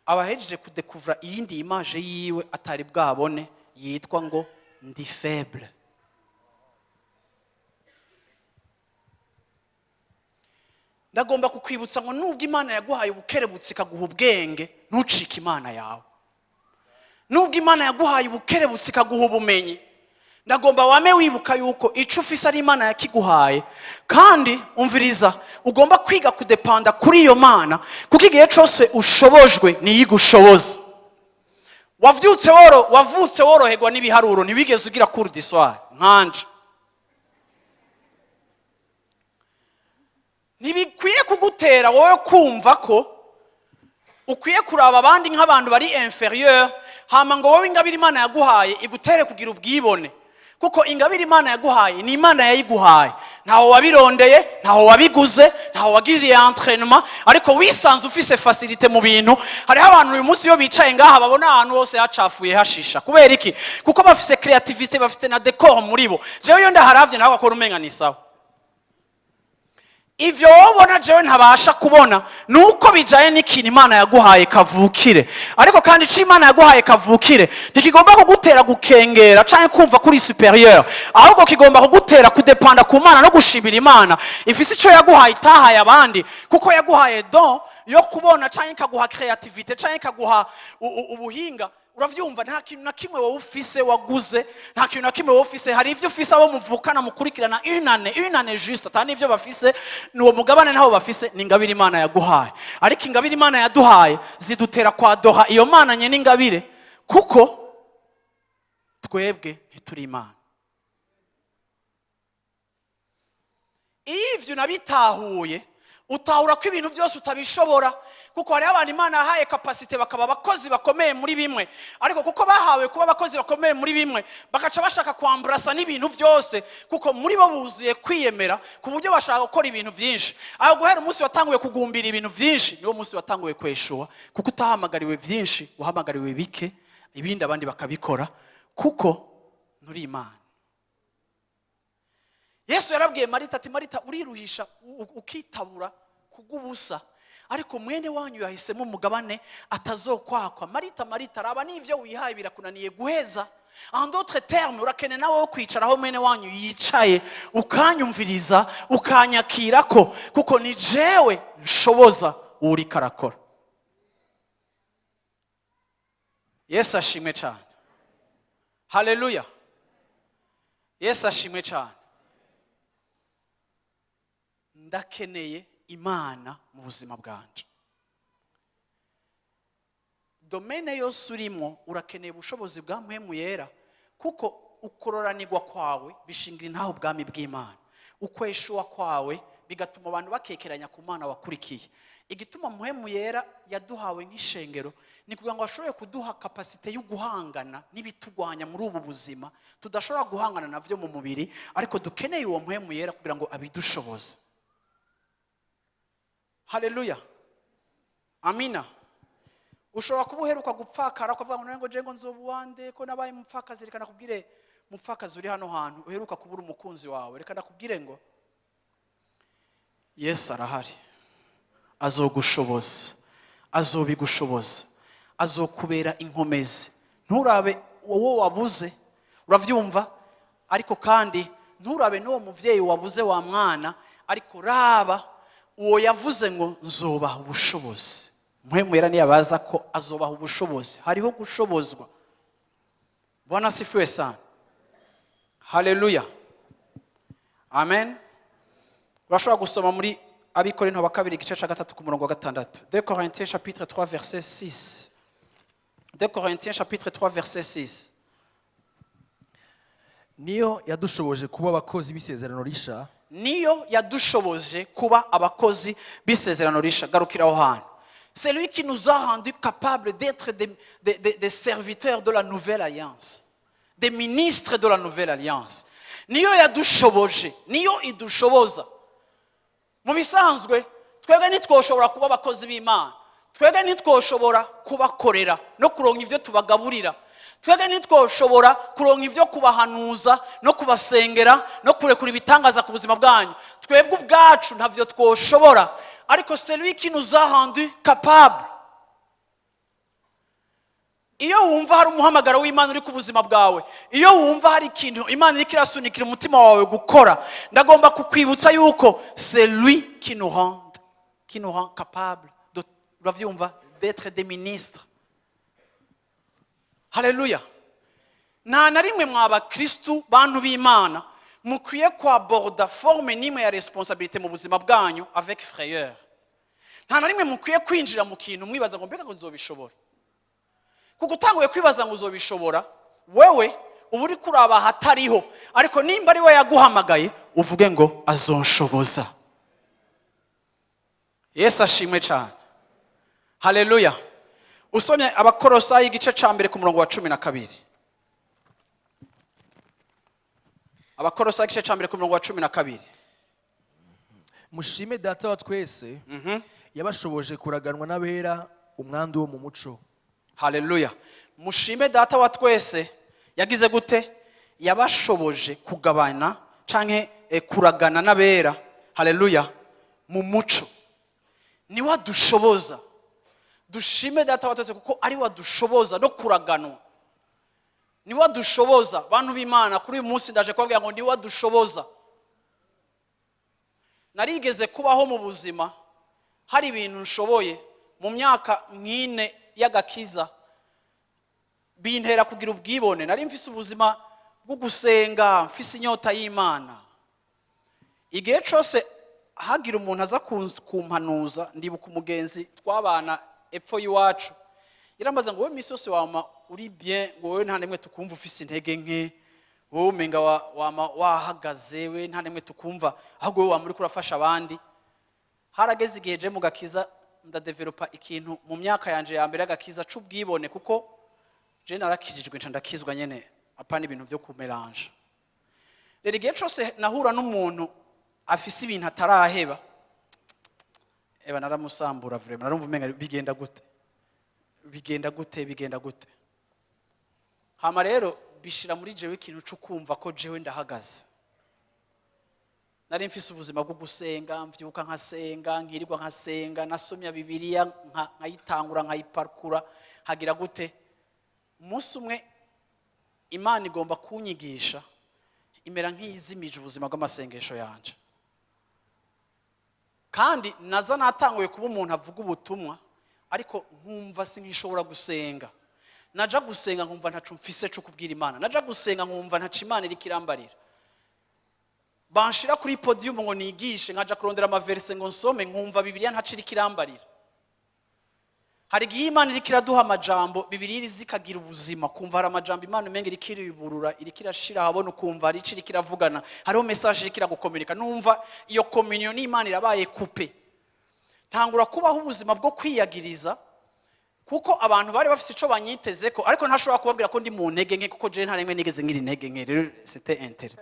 Aba ahejeje kudécouvra iyindi image yiwe atari bwabone, yitwa ngo ndi faible. Ndagomba kukwibutsa ngo nubwo Imana yaguhaye ubukerebutsi, ikaguha ubwenge, ntucike imana yawe. Nubwo Imana yaguhaye ubukerebutsi, ikaguha ubumenyi, ndagomba wame wibuka yuko icyo ufise ari Imana yakiguhaye. Kandi umviriza, ugomba kwiga kudépenda kuri iyo Mana, kuko igihe cyose ushobojwe niyo igushoboza. Wavyutse woro, wavutse woroherwa n'ibiharuro, ntiwigeze ugira cours du soir nkanje. Ntibikwiye kugutera wowe kumva ko ukwiye kuraba abandi nk'abantu bari inférieur, hama ngo wowe ingabire Imana yaguhaye igutere kugira ubwibone. Kuko ingabire Imana yaguhaye ni Imana yayiguhaye, ntaho wabirondeye, ntaho wabiguze, ntaho wagiriye entraînement, ariko wisanze ufise facilité mu bintu. Hariho abantu uyu munsi iyo bicaye ngaha babona ahantu hose hacafuye, hashisha. Kubera iki? Kuko bafise créativité, bafite na décor muri bo. Jewe iyo ndaharavye nawe akora umenga ni sawa. Ivyo wowe ubona jewe ntabasha kubona ni uko bijaye n'ikintu Imana yaguhaye kavukire. Ariko kandi ico Imana yaguhaye kavukire ntikigomba kugutera gukengera canke kumva kuri supérieur, ahubwo kigomba kugutera kudépenda ku Mana no gushimira Imana ifise ico yaguhaye itahaye abandi. Kuko yaguhaye don yo kubona, canke ikaguha créativité, canke ikaguha ubuhinga. Uravyumva? Nta kintu na kimwe wowe ufise waguze, nta kintu na kimwe wowe ufise. Hari ivyo ufise abo muvukana mukurikirana une année, une année juste, ata n'ivyo bafise, ni uwo mugabane ntawo bafise. Ni ingabire Imana yaguhaye. Ariko ingabire Imana yaduhaye zidutera kwadoha iyo Mana nyene ingabire, kuko twebwe ntituri Imana. Iyo ivyo unabitahuye, utahura ko ibintu byose utabishobora. Kuko hariho abantu Imana yahaye capacité bakaba abakozi bakomeye muri bimwe, ariko kuko bahawe kuba abakozi bakomeye muri bimwe, bagaca bashaka kwamburasa n'ibintu byose, kuko muri bo buzuye kwiyemera ku buryo bashaka gukora ibintu byinshi. Aho guhera umunsi watanguye kugumbira ibintu byinshi, niwo munsi watanguye kwéchoua, kuko utahamagariwe byinshi, wahamagariwe bike, ibindi abandi bakabikora, kuko nturi Imana. Yesu yarabwiye Marita ati: "Marita, uriruhisha ukitabura kubw'ubusa, ariko mwene wanyu yahisemo umugabane atazokwakwa." Marita, Marita, raba n'ibyo wihaye birakunaniye guheza. En d'autres termes, urakeneye nawe wo kwicara aho mwene wanyu yicaye, ukanyumviriza, ukanyakira ko kuko ni jewe nshoboza uriko arakora. Yesu ashimwe cyane. Haleluya! Yesu ashimwe cyane. Ndakeneye Imana mu buzima bwanje. Domaine yose urimo, urakeneye ubushobozi bwa Mpwemu Yera, kuko Ukororanirwa kwawe bishingira intaho ubwami bw'Imana, ukweshuwa kwawe bigatuma abantu bakekeranya ku Mana wakurikiye. Igituma Muhemu Yera yaduhawe nk'ishengero ni kugira ngo ashobore kuduha capacité yo guhangana n'ibitugwanya muri ubu buzima tudashobora guhangana nabyo mu mubiri, ariko dukeneye uwo Muhemu Yera kugira ngo abidushoboze. Haleluya, amina. Ushobora kuba uheruka gupfakara, ukavuga ngo ngo ngo nzoba uwande ko nabaye umupfakazi. Reka nakubwire, mupfakazi uri hano hantu uheruka kubura umukunzi wawe, reka nakubwire ngo Yesu arahari, azogushoboza, azobigushoboza, azokubera inkomezi. Nturabe wowe wabuze, urabyumva? Ariko kandi nturabe n'uwo mubyeyi wabuze wa mwana, ariko raba uwo yavuze ngo nzobaha ubushobozi. Muhemu Yera niyabaza ko azobaha ubushobozi, hariho gushobozwa. Bwana asifiwe sana, haleluya, amen. Urashobora gusoma muri Abikorinto wa kabiri, igice cya 3, ku murongo wa 6. 2 Corinthiens chapitre 3 verset 6. 2 Corinthiens chapitre 3 verset 6. Niyo yadushoboje kuba abakozi b'isezerano risha. Niyo yadushoboje kuba abakozi b'isezerano risha. Garukira aho hantu. C'est lui qui nous a rendu capables d'être des serviteurs de la nouvelle alliance, des ministres de la nouvelle alliance. Niyo yadushoboje, niyo idushoboza. Mu bisanzwe twebwe ntitwoshobora kuba abakozi b'Imana, twebwe ntitwoshobora kubakorera no kuronka ibyo tubagaburira, twebwe ntitwoshobora kuronka ibyo kubahanuza no kubasengera no kurekura ibitangaza ku buzima bwanyu. Twebwe ubwacu ntabyo twoshobora, ariko c'est lui qui nous a rendu capable. Iyo wumva hari umuhamagaro w'Imana uri ku buzima bwawe, iyo wumva hari ikintu Imana iriko irasunikira umutima wawe gukora, ndagomba kukwibutsa yuko c'est lui qui nous rend capable de, uravyumva, d'être des ministres. Haleluya. Nta na rimwe mwa bakristu, bantu b'Imana, mukwiye kwaborda forme n'imwe ya responsabilité mu buzima bwanyu avec frayeur. Nta na rimwe mukwiye kwinjira mu kintu mwibaza ngo mbega ngo nzobishobora, kuko utanguye kwibaza ngo uzobishobora, wewe uba uri kuraba ahatariho. Ariko nimba ari we yaguhamagaye, uvuge ngo azonshoboza. Yesu ashimwe cyane, haleluya. Usomye Abakorosayi igice cya 1 ku murongo wa 12. Abakorosayi igice cya 1 ku murongo wa 12. Mushime Data wa twese yabashoboje kuraganwa n'abera umwandu wo mu muco. Haleluya. Mushime Data wa twese yagize gute? Yabashoboje kugabana canke kuragana n'abera, haleluya, mu muco. Niwe adushoboza. Dushime Data wa twese kuko ari we adushoboza no kuraganwa, niwe adushoboza. Bantu b'Imana, kuri uyu munsi ndaje kubabwira ngo niwe adushoboza. Narigeze kubaho mu buzima hari ibintu nshoboye mu myaka nk'ine y'agakiza, bintera kugira ubwibone. Nari mfise ubuzima bwo gusenga, mfise inyota y'Imana. Igihe cyose hagira umuntu aza kumpanuza, ndibuka umugenzi twabana epfo y'iwacu, yarambaza ngo wowe iminsi yose wama uri bien, ngo wowe nta nimwe tukumva ufise intege nke, wowe umenga wama wahagaze, we nta nimwe tukumva, ahubwo wowe wama uriko urafasha abandi. Harageze igihe je mu gakiza ndadevelopa ikintu mu myaka yanje ya mbere y'agakiza c'ubwibone, kuko je narakijijwe nca ndakizwa nyene, apana ibintu vyo kumeranja. Rero igihe cose nahura n'umuntu afise ibintu ataraheba, eba naramusambura vraiment. Narumva umenga bigenda gute, bigenda gute, bigenda gute? Hama rero bishira muri jewe ikintu co kumva ko jewe ndahagaze. Nari mfise ubuzima bwo gusenga, mvyuka nkasenga, nkirirwa nkasenga, nasomya Bibiliya nkayitangura, nkayiparkura, hagira gute. Umunsi umwe Imana igomba kunyigisha, imera nk'iyizimije ubuzima bw'amasengesho yanje. Kandi naza natanguye kuba umuntu avuga ubutumwa, ariko nkumva sinkishobora gusenga. Naja gusenga nkumva ntaco mfise co kubwira Imana, naja gusenga nkumva ntaco Imana iriko irambarira. Banshira kuri podium ngo nigishe, nkaja kurondera amaverse ngo nsome, nkumva Bibiliya ntaco iriko irambarira. Hari igihe Imana iriko iraduha amajambo, Bibiliya zikagira ubuzima, kumva hari amajambo Imana umenga iriko iriburura, iriko irashira ahabona, ukumva hari ico iriko iravugana, hariho message iriko iragukominika. Numva iyo communion n'Imana irabaye coupée. Ntangura kubaho ubuzima bwo kwiyagiriza, kuko abantu bari bafite ico banyiteze ko, ariko ntashobora kubabwira ko ndi mu ntege nke, kuko jewe nta rimwe nigeze ngira intege nke. Rero c'était interdit.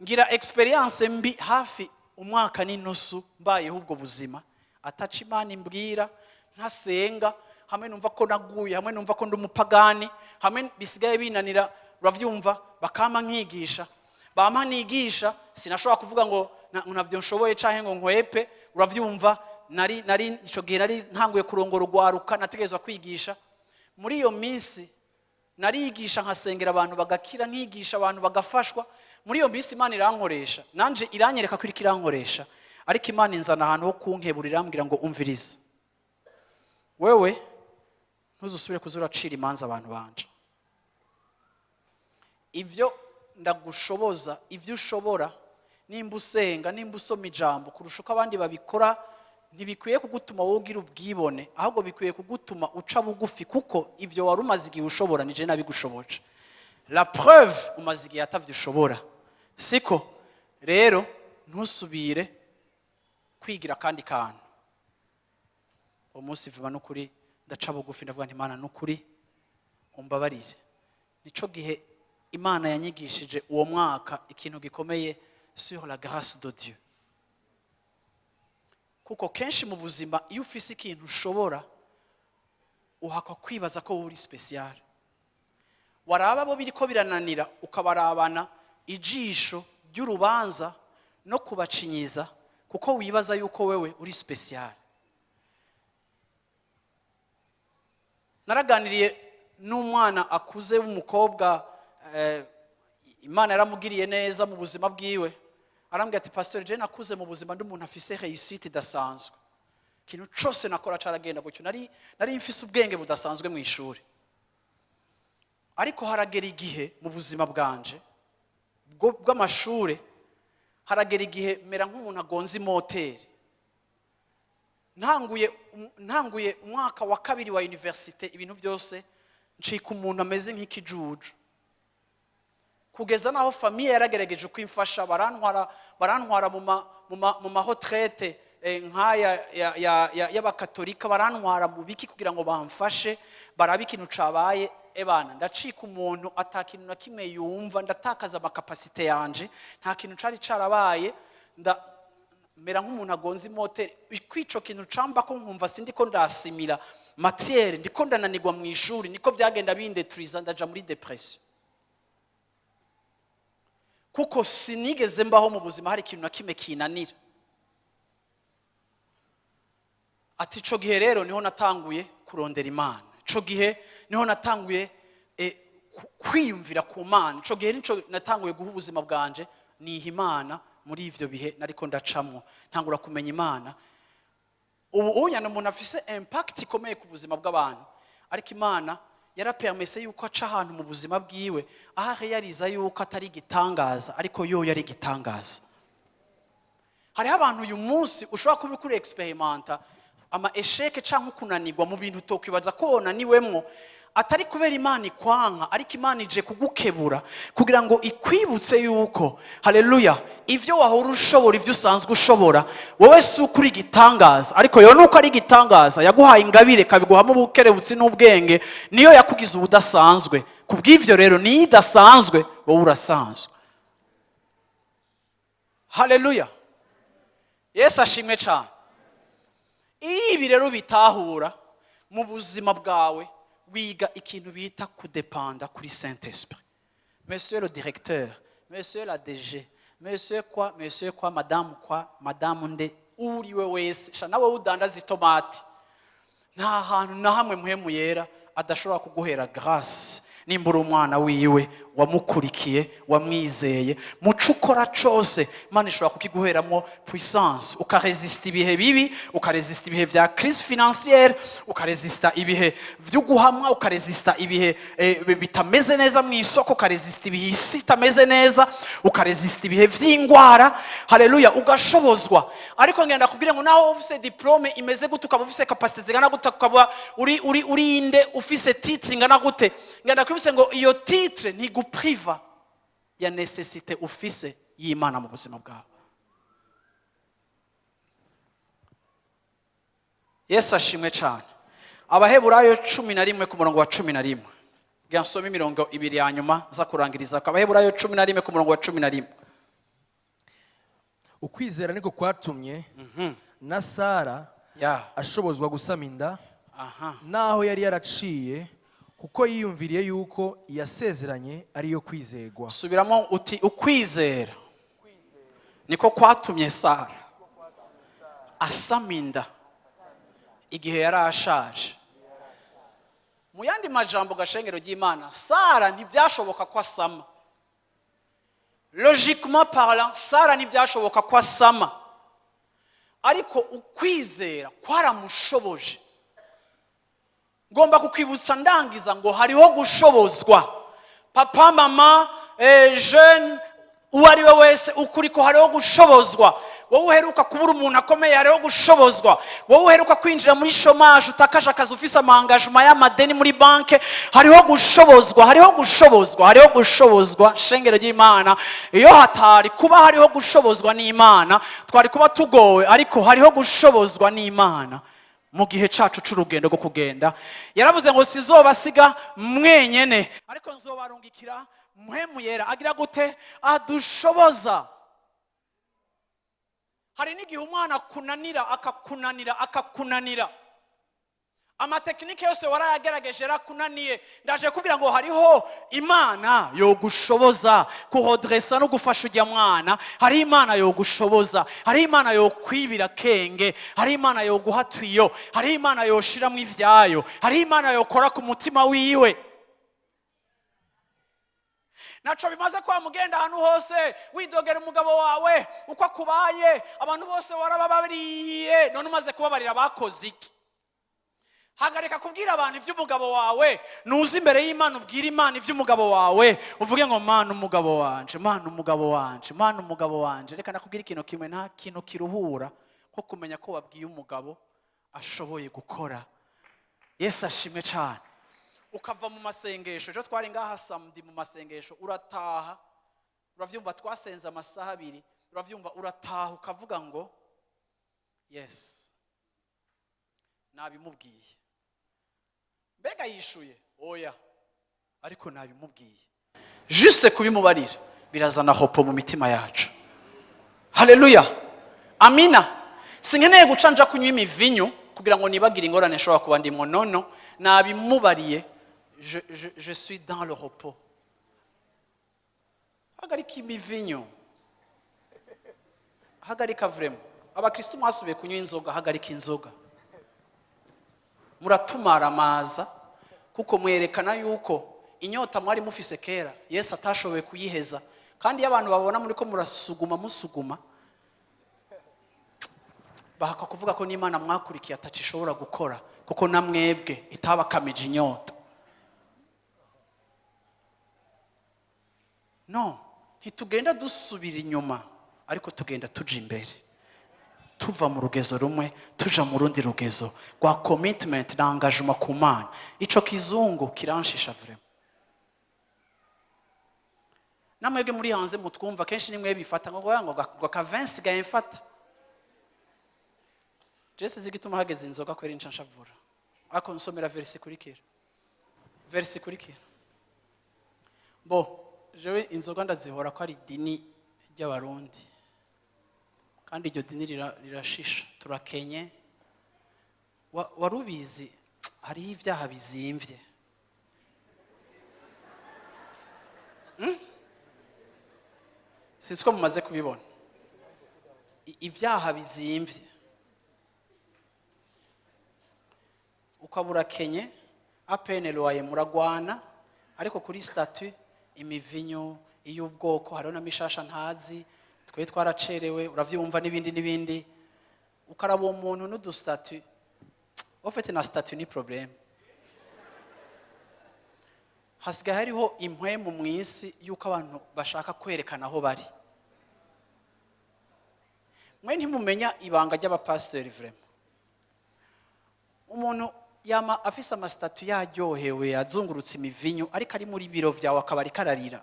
Ngira expérience mbi, hafi umwaka n'inusu mbayeho ubwo buzima, ataca Imana imbwira, ntasenga, hamwe numva ko naguye, hamwe numva ko ndi umupagani, hamwe bisigaye binanira. Uravyumva, bakampa nkigisha, bampa nigisha, sinashobora kuvuga ngo ntabyo nshoboye canke ngo nkwepe. Uravyumva, nari ico gihe nari ntanguye kurongora urwaruka, nategerezwa kwigisha. Muri iyo minsi narigisha, nkasengera abantu bagakira, nkigisha abantu bagafashwa. Muri iyo minsi Imana irankoresha, nanje iranyereka ko iriko irankoresha, ariko Imana inzana ahantu ho kunkebura, irambwira ngo: "Umviriza wewe, ntuzusubire kuza uracira imanza abantu banje. Ibyo ndagushoboza, ibyo ushobora, nimba usenga, nimba usoma ijambo kurusha uko abandi babikora, ntibikwiye kugutuma wowe ugira ubwibone, ahubwo bikwiye kugutuma uca bugufi, kuko ibyo wari umaze igihe ushobora nije nabigushoboje. La preuve, umaze igihe atavyo ushobora, siko? Rero ntusubire kwigira akandi kantu." Uwo munsi vuba n'ukuri ndaca bugufi, ndavuga nti: "Imana, n'ukuri umbabarire." Nico gihe Imana yanyigishije uwo mwaka ikintu gikomeye sur la grâce de Dieu, kuko kenshi mu buzima iyo ufise ikintu ushobora, uhakwa kwibaza ko wowe uri spécial, waraba bo biriko birananira ukabarabana ijisho ry'urubanza no kubacinyiza, kuko wibaza yuko wewe uri spécial. Naraganiriye n'umwana akuze w'umukobwa, Imana yaramugiriye neza mu buzima bwiwe. Arambwira ati: "Pasteur, je nakuze mu buzima ndi umuntu afise réussite idasanzwe. Ikintu cose nakora caragenda gutyo. Nari mfise ubwenge budasanzwe mu ishuri, ariko haragera igihe mu buzima bwanje bw'amashure, haragera igihe mera nk'umuntu agonze imoteri. Ntanguye umwaka wa kabiri wa université, ibintu byose ncika umuntu ameze nk'ikijuju, kugeza naho famille yaragerageje kwimfasha, barantwara mu ma retraite nk'aya y'abakatolika, barantwara mu biki kugira ngo bamfashe barabe ikintu cabaye. Ebana, ndacika umuntu ata kintu na kimwe yumva, ndatakaza ama capacités yanje, nta kintu cari carabaye, nda mera nk'umuntu agonze imoteri. Kwico kintu camba ko nkumva sindi ko ndasimira matière, ndiko ndananirwa mu ishuri, niko byagenda bindeturiza, ndaja muri dépression, kuko sinigeze mbaho mu buzima hari ikintu na kimwe kinanira." Ati: "Ico gihe rero niho natanguye kurondera Imana, ico gihe niho natanguye kwiyumvira ku Mana, ico gihe nico natanguye guha ubuzima bwanje, niha Imana. Muri ivyo bihe nariko ndacamwo, ntangura kumenya Imana." Ubu unyana umuntu afise impact ikomeye ku buzima bw'abantu, ariko Imana yarapermise yuko aca ahantu mu buzima bwiwe aho areyariza yuko atari igitangaza, ariko yo yari igitangaza. Hariho abantu uyu munsi ushobora kuba uri experimenta ama échecs cyangwa kunanirwa mu bintu utokwibaza ko wonaniwemwo, atari kubera Imana ikwanka, ariko Imana ije kugukebura kugira ngo ikwibutse yuko, haleluya, ivyo wahora ushobora, ivyo usanzwe ushobora wowe, si uko uri igitangaza, ariko yo nuko ari igitangaza, yaguhaye ingabire, ikabiguhamo ubukerebutsi n'ubwenge, niyo yakugize ubudasanzwe. Ku bw'ivyo rero niyo idasanzwe, wowe urasanzwe. Haleluya, Yesu ashimwe cyane. Iyo ibi rero bitahura mu buzima bwawe, wiga ikintu bita kudepanda kuri Saint Esprit. Monsieur le directeur, monsieur la DG, monsieur quoi, monsieur quoi, madame quoi, madame nde, uriwe wese sha, nawe udandaza itomati, nta hantu na hamwe Mpwemu Yera adashobora kuguhera grâce nimba uri umwana wiwe. Wamukurikiye, wamwizeye, muco ukora cose Imana ishobora kukiguheramo puissance, ukaresista ibihe bibi, ukaresista ibihe vya crise financière, ukaresista ibihe vyo guhamwa, ukaresista ibihe bitameze neza mu isoko, ukaresista ibihe isi itameze neza, ukaresista ibihe vy'ingwara. Haleluya! Ugashobozwa. Ariko ngenda kubwira ngo naho ufise diplôme imeze gute, ukaba ufise capacité zingana gute, ukaba uri inde, ufise titre ingana gute, ngenda kwibutse ngo iyo titre ntigupriva ya nécessité ufise y'Imana mu buzima bwawe. Yesu ashimwe cyane. Abaheburayo 11 ku murongo wa 11. Ngira nsome imirongo ibiri ya nyuma nza kurangiriza. Abaheburayo 11 ku murongo wa 11. Ukwizera niko kwatumye na Sara ashobozwa gusama inda naho yari yaraciye, kuko yiyumviriye yuko yasezeranye ariyo kwizegwa. Subiramo uti: "Ukwizera niko kwatumye Sara asama inda igihe yari ashaje." Mu yandi majambo, gashengero ry'Imana, Sara ntibyashoboka ko asama. Logiquement parlant, Sara ntibyashoboka ko asama, ariko ukwizera kwaramushoboje. Ngomba kukwibutsa ndangiza ngo hariho gushobozwa. Papa, mama, jeune, uwo ari we wese ukuri ko hariho gushobozwa. Wowe uheruka kubura umuntu akomeye, hariho gushobozwa. Wowe uheruka kwinjira muri chômage, utakaje akazi, ufise ama engagements y'amadeni muri banke, hariho gushobozwa, hariho gushobozwa, hariho gushobozwa. Shengero ry'Imana, iyo hatari kuba hariho gushobozwa n'Imana, twari kuba tugowe. Ariko hariho gushobozwa n'Imana mu gihe cacu c'urugendo rwo kugenda. Yaravuze ngo: "Sizobasiga mwenyene, ariko nzobarungikira Mpwemu Yera." Agira gute? Adushoboza. Hari n'igihe umwana akunanira, akakunanira, akakunanira, ama techniques yose warayagerageje yarakunaniye. Ndaje kubwira ngo hariho Imana yogushoboza kuhodresa no gufasha ujya mwana. Hariho Imana yogushoboza, hariho Imana yokwibira kenge, hariho Imana yoguha tuyo, hariho Imana yoshiramo ivyayo, hariho Imana yokora ku mutima wiwe. Naco bimaze kwa mugenda ahantu hose widogera umugabo wawe uko akubaye. Abantu bose warababariye, none umaze kubabarira bakoze iki? Hagarika kubwira abantu iby'umugabo wawe, nuza imbere y'Imana ubwire Imana iby'umugabo wawe, uvuge ngo: "Mana, umugabo wanje, Mana, umugabo wanje, Mana, umugabo wanje." Reka nakubwira ikintu kimwe: nta kintu kiruhura nko kumenya ko wabwiye umugabo ashoboye gukora. Yesu ashimwe cyane. Ukava mu masengesho, ejo twari ngaha samedi mu masengesho, urataha, urabyumva, twasenze amasaha 2, urabyumva, urataha ukavuga ngo: "Yes, nabimubwiye." Mbega yishuye? Oya, ariko nabimubwiye. Juste kubimubarira birazana repos mu mitima yacu. Haleluya, amina. Sinkeneye guca nja kunywa imivinyu kugira ngo nibagire ingorane nshobora kuba ndimo. Nono nabimubariye, je suis dans le repos. Hagarika imivinyu, hagarika vraiment. Abakristo mwasubiye kunywa inzoga, hagarika inzoga, muratumara amaza, kuko mwerekana yuko inyota mwari mufise kera Yesu atashoboye kuyiheza. Kandi iyo abantu babona muri ko murasuguma, musuguma, bahaka kuvuga ko n'Imana mwakurikiye atacishobora gukora, kuko na mwebwe itabakamije inyota. No ntitugenda dusubira inyuma, ariko tugenda tuja imbere, tuva mu rugezo rumwe tuja mu rundi rugezo rwa commitment na engagement ku Mana. Ico kizungu kiranshisha vraiment. Namwebwe muri hanze mutwumva kenshi nimwe bifata ngo akavensi gaye mfata. Jese zigituma hageze inzoga kwera inca nshavura. Ariko nsomera verset ikurikira, verset ikurikira. Bo jewe inzoga ndazihora ko ari idini ry'Abarundi, kandi iryo dini rirashisha. Turakenye. Wari ubizi hariho ibyaha bizimvye? Sinzi ko mumaze kubibona. Ibyaha bizimvye, ukaba urakenye, à peine loyer muragwana, ariko kuri statut Imivinyu iy'ubwoko, hariho na mishasha ntazi, twe twaracerewe, uravyumva, n'ibindi n'ibindi. Ukaraba uwo muntu n'udu statut ufite, na statut ni problème. Hasigaye hariho impwemu mu isi y'uko abantu bashaka kwerekana aho bari. Mwe ntimumenya ibanga ry'abapasitori. Vraiment, umuntu yama afise ama statut, yaryohewe, azungurutse imivinyu, ariko ari muri biro vyawe akaba ariko ararira.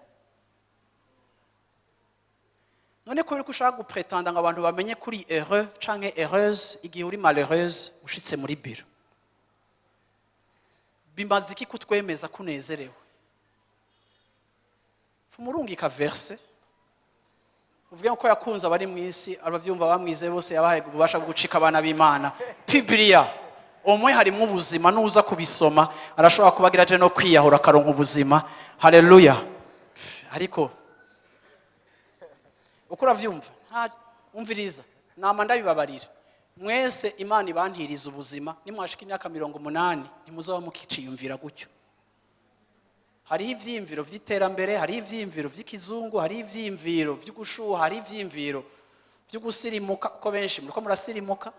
None kubera ko ushaka gupretanda ngo abantu bamenye kuri heureux canke heureuse igihe uri malheureuse, ushitse muri biro bimaze iki kutwemeza ko unezerewe? Fumurungika verse uvuge ko yakunze abari mu isi, abavyumva, bamwizeye bose, yabahaye ububasha bwo gucika abana b'Imana. Bibiliya umwe harimwo ubuzima, nuza kubisoma arashobora kubagira aje no kwiyahura akaronka ubuzima. Haleluya! Ariko uko uravyumva, umviriza, nama ndabibabarira mwese. Imana ibantiriza ubuzima, nimwashika imyaka 80 ntimuzaba mukiciyumvira gutyo. Hariho ivyiyumviro vy'iterambere, hariho ivyiyumviro vy'ikizungu, hariho ivyiyumviro vy'ugushuha, hariho ivyiyumviro vy'ugusirimuka, kuko benshi muriko murasirimuka.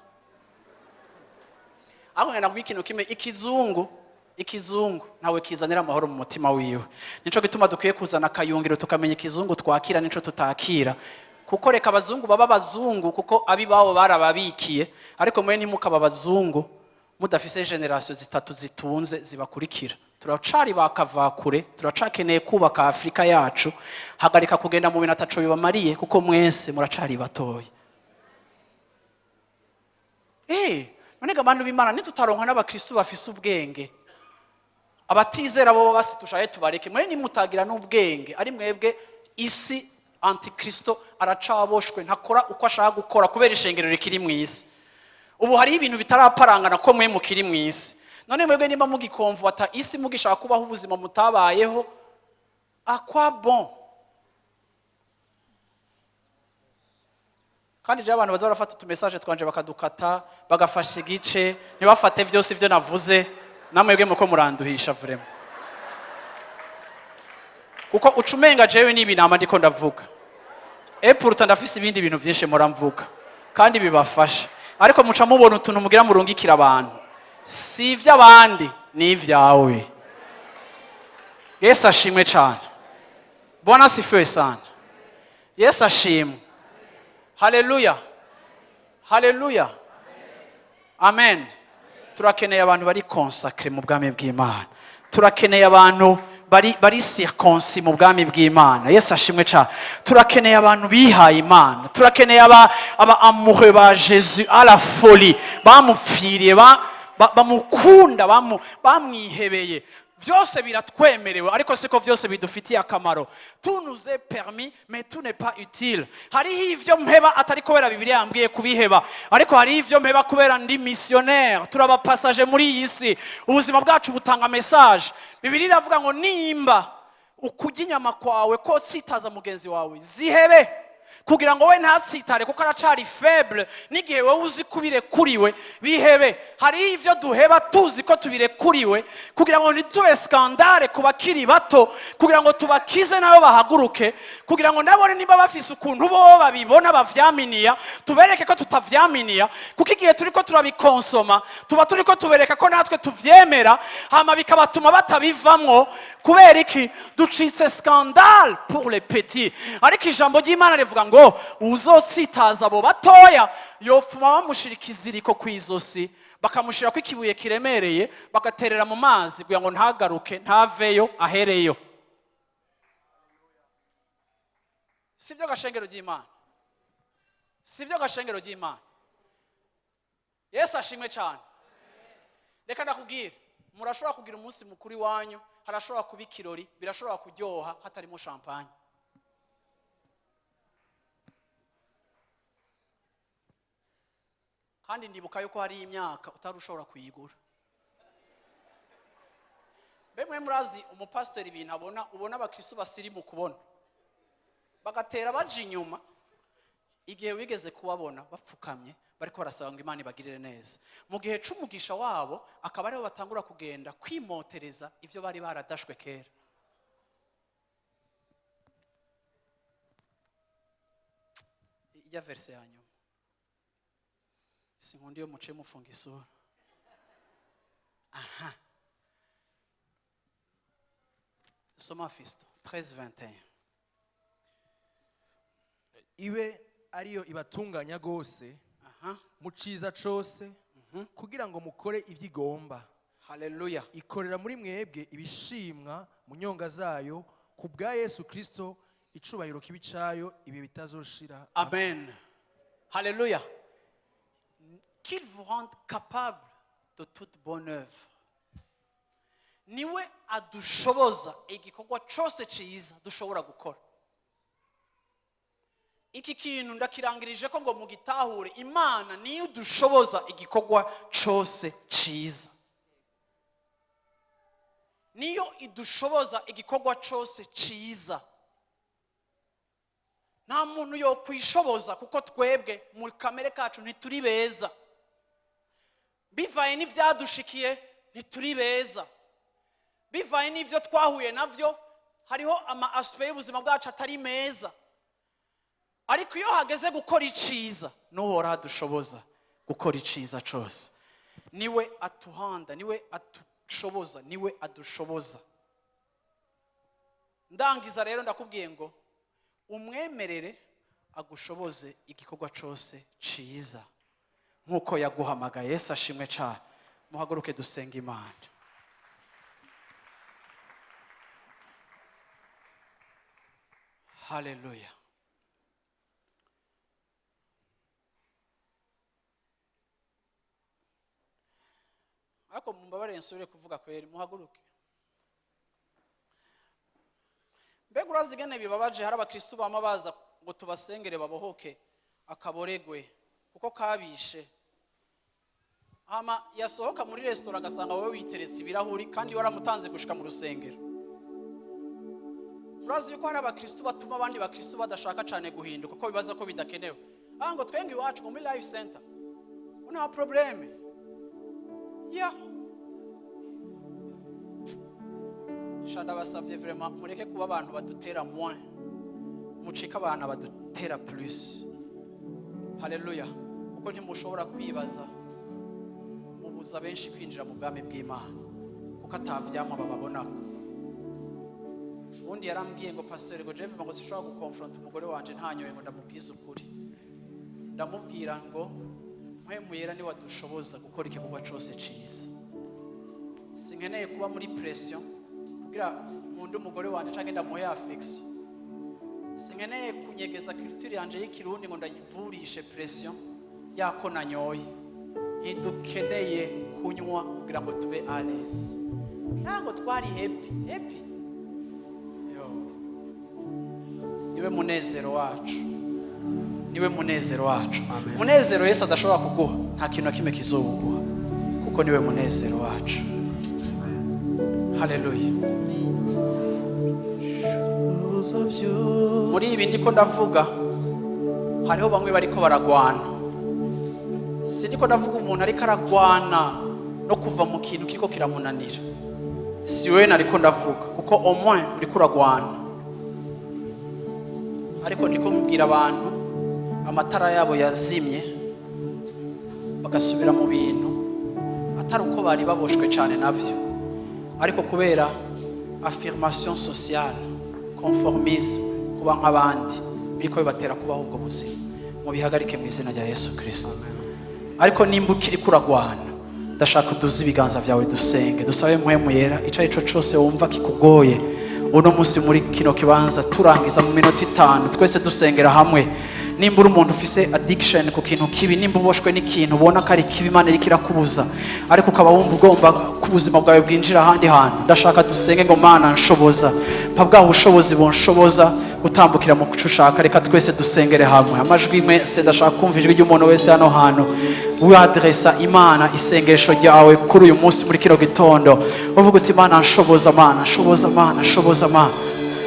Ariko ngenda kubwira ikintu kimwe: ikizungu ntawe kizanira amahoro mu mutima wiwe. Nico gituma dukwiye kuzana akayungiro, tukamenya ikizungu twakira nico tutakira. Kuko reka abazungu baba abazungu, kuko abibabo barababikiye, ariko mwe ntimukaba abazungu mudafise générations zitatu zitunze zibakurikira. Turacari bakavakure, turacakeneye kubaka Afurika yacu. Hagarika kugenda mu bintu ataco bibamariye, kuko mwese muracari batoya. None ga bantu b'Imana, nitutaronka n'abakristu bafise ubwenge, abatizera bo basi tushaye tubareke. Mwe nimutagira n'ubwenge, ari mwebwe isi, antikristo aracaboshwe, ntakora uko ashaka gukora kubera ishengero rikiri mu isi. Ubu hariho ibintu bitaraparangana ko mwe mukiri mu isi. None mwebwe nimba mugikomvata isi, mugishaka kubaho ubuzima mutabayeho, à quoi bon? Kandi je, abantu baza barafata utu message twanje bakadukata, bagafasha igice, ntibafate byose ibyo navuze. Namwebwe muko muranduhisha vraiment, kuko uca umenga jewe n'ibi nama ndiko ndavuga. Et pourtant ndafise ibindi bintu byinshi muramvuga kandi bibafasha, ariko muca mubona utuntu mugira murungikira abantu. Si iby'abandi, ni ibyawe. Yesu ashimwe cyane. Bwana asifiwe sana. Yesu ashimwe. Haleluya, haleluya, amen. Turakeneye abantu bari consacrés mu bwami bw'Imana. Turakeneye abantu bari circoncis mu bwami bw'Imana. Yesu ashimwe cyane. Turakeneye abantu bihaye Imana. Turakeneye aba amoureux ba Jésus à la folie, bamupfiriye, bamukunda, bamwihebeye. Byose biratwemerewe, ariko siko byose bidufitiye akamaro. Tout nous est permis, mais tout n'est pas utile. Hariho ivyo mpeba atari kubera Bibiliya yambwiye kubiheba, ariko hariho ivyo mpeba kubera ndi missionnaire. Turaba passagers muri iyi si. Ubuzima bwacu butanga message. Bibiliya iravuga ngo nimba ukurya inyama kwawe ko tsitaza mugenzi wawe, zihebe, kugira ngo we ntatsitare, kuko aracari faible n'igihe wowe uzi ko ubirekuriwe. Bihebe. Hariho ivyo duheba tuzi ko tubirekuriwe, kugira ngo ntitube scandale ku bakiri bato, kugira ngo tubakize nabo bahaguruke, kugira ngo nabone niba bafise ukuntu bo babibona bavyaminiya, tubereke ko tutavyaminiya. Kuko igihe turiko turabikonsoma, tuba turiko tubereka ko natwe tuvyemera, hama bikabatuma batabivamwo. Kubera iki? Ducitse scandale pour les petits. Ariko ijambo ry'Imana rivuga ngo uzotsitaza abo batoya, yopfuma bamushira ikiziriko ku izosi, bakamushirako ikibuye kiremereye, bagaterera mu mazi kugira ngo ntagaruke, ntaveyo, ahereyo. Sibyo gashengero ry'Imana? Sibyo gashengero ry'Imana? Yesu ashimwe cyane. Reka ndakubwire, murashobora kugira umunsi mukuru iwanyu, harashobora kuba ikirori, birashobora kuryoha hatarimo champagne. Kandi ndibuka yuko hari imyaka utari ushobora kuyigura. Mbe mwe murazi umupasitori ibintu abona? Ubona abakristo basirimu kubona bagatera baja inyuma. Igihe wigeze kubabona bapfukamye bariko barasaba ngo Imana ibagirire neza mu gihe c'umugisha wabo, akaba ariho batangura kugenda kwimotereza ivyo bari baradashwe kera. Ijya verset ya nyuma, sinkunda iyo muciye mufunga isura. Aha, soma Fisto, 13 21. Ibe ariyo ibatunganya rwose mu ciza cose, kugira ngo mukore ibyo igomba. Haleluya. Ikorera muri mwebwe ibishimwa mu nyonga zayo, ku bwa Yesu Kristo, icubahiro kibi cayo ibihe bitazoshira. Amen. Alléluia. Qu'il vous rende capable de toute bonne œuvre. Niwe adushoboza igikorwa cyose cyiza dushobora gukora. Iki kintu ndakirangirije ko ngo mugitahure: Imana niyo idushoboza igikorwa cyose cyiza, niyo idushoboza igikorwa cyose cyiza. Nta muntu yo kwishoboza, kuko twebwe muri kamere kacu ntituri beza. Bivaye n'ibyadushikiye, ntituri beza. Bivaye n'ibyo twahuye nabyo, hariho ama aspects y'ubuzima bwacu atari meza. Ariko iyo hageze gukora iciza, n'Uhoraho adushoboza gukora iciza cyose. Niwe atuhanda, niwe adushoboza, niwe adushoboza. Ndangiza rero, ndakubwiye ngo umwemerere agushoboze igikorwa cyose cyiza nk'uko yaguhamagaye. Yesu ashimwe cyane. Muhaguruke dusenga Imana. Haleluya. Ariko mumbabarire nsubire kuvuga kweri, muhaguruke. Mbega urazi ingene bibabaje? Hari abakristu bama baza ngo tubasengere babohoke akaboregwe kuko kabishe, hama yasohoka muri resitora agasanga wowe witeretse ibirahuri kandi waramutanze gushika mu rusengero. Urazi yuko hari abakristu batuma abandi bakristu badashaka cyane guhinduka, kuko bibaza ko bidakenewe. Ah, ngo twenge iwacu ngo muri Life Center ngo nta problème ya sha. Ndabasavye vraiment, mureke kuba abantu badutera moins, mucike abantu badutera plus. Haleluya. Kuko ntimushobora kwibaza, mubuza benshi kwinjira mu bwami bw'Imana kuko atavyamwa bababonako. Ubundi yarambwiye ngo: "Pasiteri," ngo, "jewe ngo sinshobora gukonfronta umugore wanje ntanyoye ngo ndamubwize ukuri." Ndamubwira ngo Mpwemu Yera niwe adushoboza gukora igikorwa cyose cyiza. Sinkeneye kuba muri pression kugira nkunde umugore wanje cyangwa ndamuhe affection. Sinkeneye kunyegeza culture yanje y'Ikirundi ngo ndayivurishe pression yako nanyoye. Ntidukeneye kunywa kugira ngo tube à l'aise. Ntabwo twari happy happy. Yo. Niwe munezero wacu, niwe munezero wacu. Amen. Munezero Yesu adashobora kuguha, nta kintu na kimwe kizowuguha, kuko niwe munezero wacu. Haleluya. Muri ibi ndiko ndavuga, hariho bamwe bariko baragwana. Si ndiko ndavuga umuntu ariko aragwana no kuva mu kintu kiriko kiramunanira, si wewe nariko ndavuga, kuko au moins uriko uragwana. Ariko ndiko mbwira abantu amatara yabo yazimye, bagasubira mu bintu atari uko bari baboshwe cyane navyo, ariko kubera affirmation sociale, conformisme, kuba nk'abandi, biriko bibatera kubaho ubwo buzima. Mubihagarike mu izina rya Yesu Kirisito. Ariko nimba ukiri kuragwana, ndashaka uduze ibiganza byawe, dusenge, dusabe Mpwemu Yera. Icyo ari cyo cyose wumva kikugoye uno munsi muri kino kibanza, turangiza mu minota 5, twese dusengera hamwe. Nimba uri umuntu ufise addiction ku kintu kibi, nimba uboshwe n'ikintu ubona ko ari kibi, Imana iriko irakubuza, ariko ukaba wumva ugomba ko ubuzima bwawe bwinjira ahandi hantu, ndashaka dusenge ngo: "Mana, nshoboza, mpa bwa bushobozi bunshoboza gutambukira mu kuco ushaka." Reka twese dusengere hamwe, amajwi mwese. Ndashaka kumva ijwi ry'umuntu wese hano hantu wadresa Imana isengesho ryawe kuri uyu munsi, muri kino gitondo, uvuga uti: "Mana, nshoboza, Mana, nshoboza, Mana, nshoboza, Mana."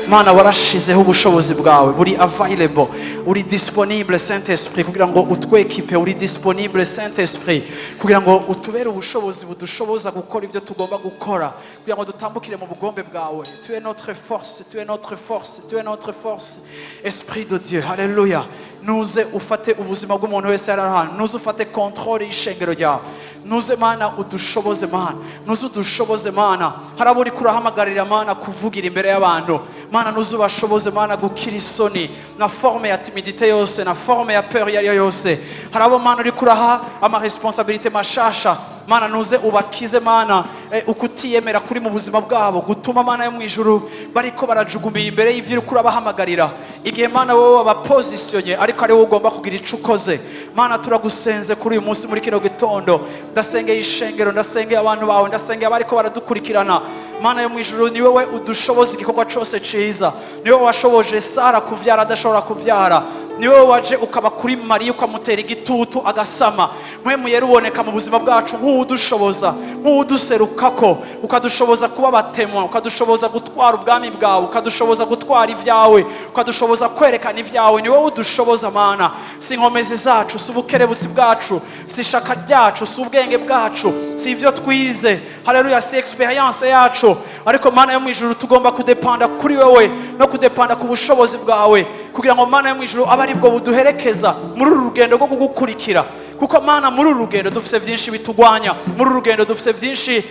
Mana, warashizeho ubushobozi bwawe buri available, uri disponible, Saint Esprit, kugira ngo utwekipe. Uri disponible, Saint Esprit, kugira ngo utubere ubushobozi budushoboza gukora ibyo tugomba gukora, kugira ngo dutambukire mu bugombe bwawe. Tu es notre force, tu es notre force, tu es notre force, Esprit de Dieu. Haleluya. Nuze ufate ubuzima bw'umuntu wese ari ahantu, nuze ufate contrôle y'ishengero ryawe, nuze Mana udushoboze, Mana nuze udushoboze. Mana, hari abo uriko urahamagarira, Mana, kuvugira imbere y'abantu. Mana, nuze ubashoboze, Mana, gukira isoni na forme ya timidité yose na forme ya peur iyo ariyo yose. Hari abo, Mana, uriko uraha amaresponsabilités mashasha. Mana, nuze ubakize, Mana, ukutiyemera kuri mu buzima bwabo gutuma, Mana yo mu ijuru, bariko barajugumira imbere y'ivyo uriko urabahamagarira, igihe, Mana, wowe wabapositionnye ariko ari wowe ugomba kugira ico ukoze. Mana, turagusenze kuri uyu munsi muri kino gitondo. Ndasengeye ishengero, ndasengeye abantu bawe, ndasengeye abariko baradukurikirana. Mana yo mu ijuru, ni wowe udushoboza igikorwa cose ciza. Ni wowe washoboje Sara kuvyara adashobora kuvyara. Ni wowe waje ukaba kuri Mariya, ukamutera igitutu agasama. Mpwemu Yera, uboneka mu buzima bwacu nk'uwudushoboza, nk'uwuduserukako, ukadushoboza kuba abatémoins, ukadushoboza gutwara ubwami bwawe, ukadushoboza gutwara ibyawe, ukadushoboza kwerekana ibyawe. Ni wowe udushoboza, Mana. Si inkomezi zacu, si ubukerebutsi bwacu, si ishaka ryacu, si ubwenge bwacu, si ibyo twize, haleluya, si expérience yacu, ariko Mana yo mu ijuru, tugomba kudépenda kuri wowe no kudépenda ku bushobozi bwawe, kugira ngo, Mana yo mu ijuru, abe aribwo buduherekeza muri uru rugendo rwo kugukurikira. Kuko, Mana, muri uru rugendo dufise byinshi bitugwanya, muri uru rugendo dufise byinshi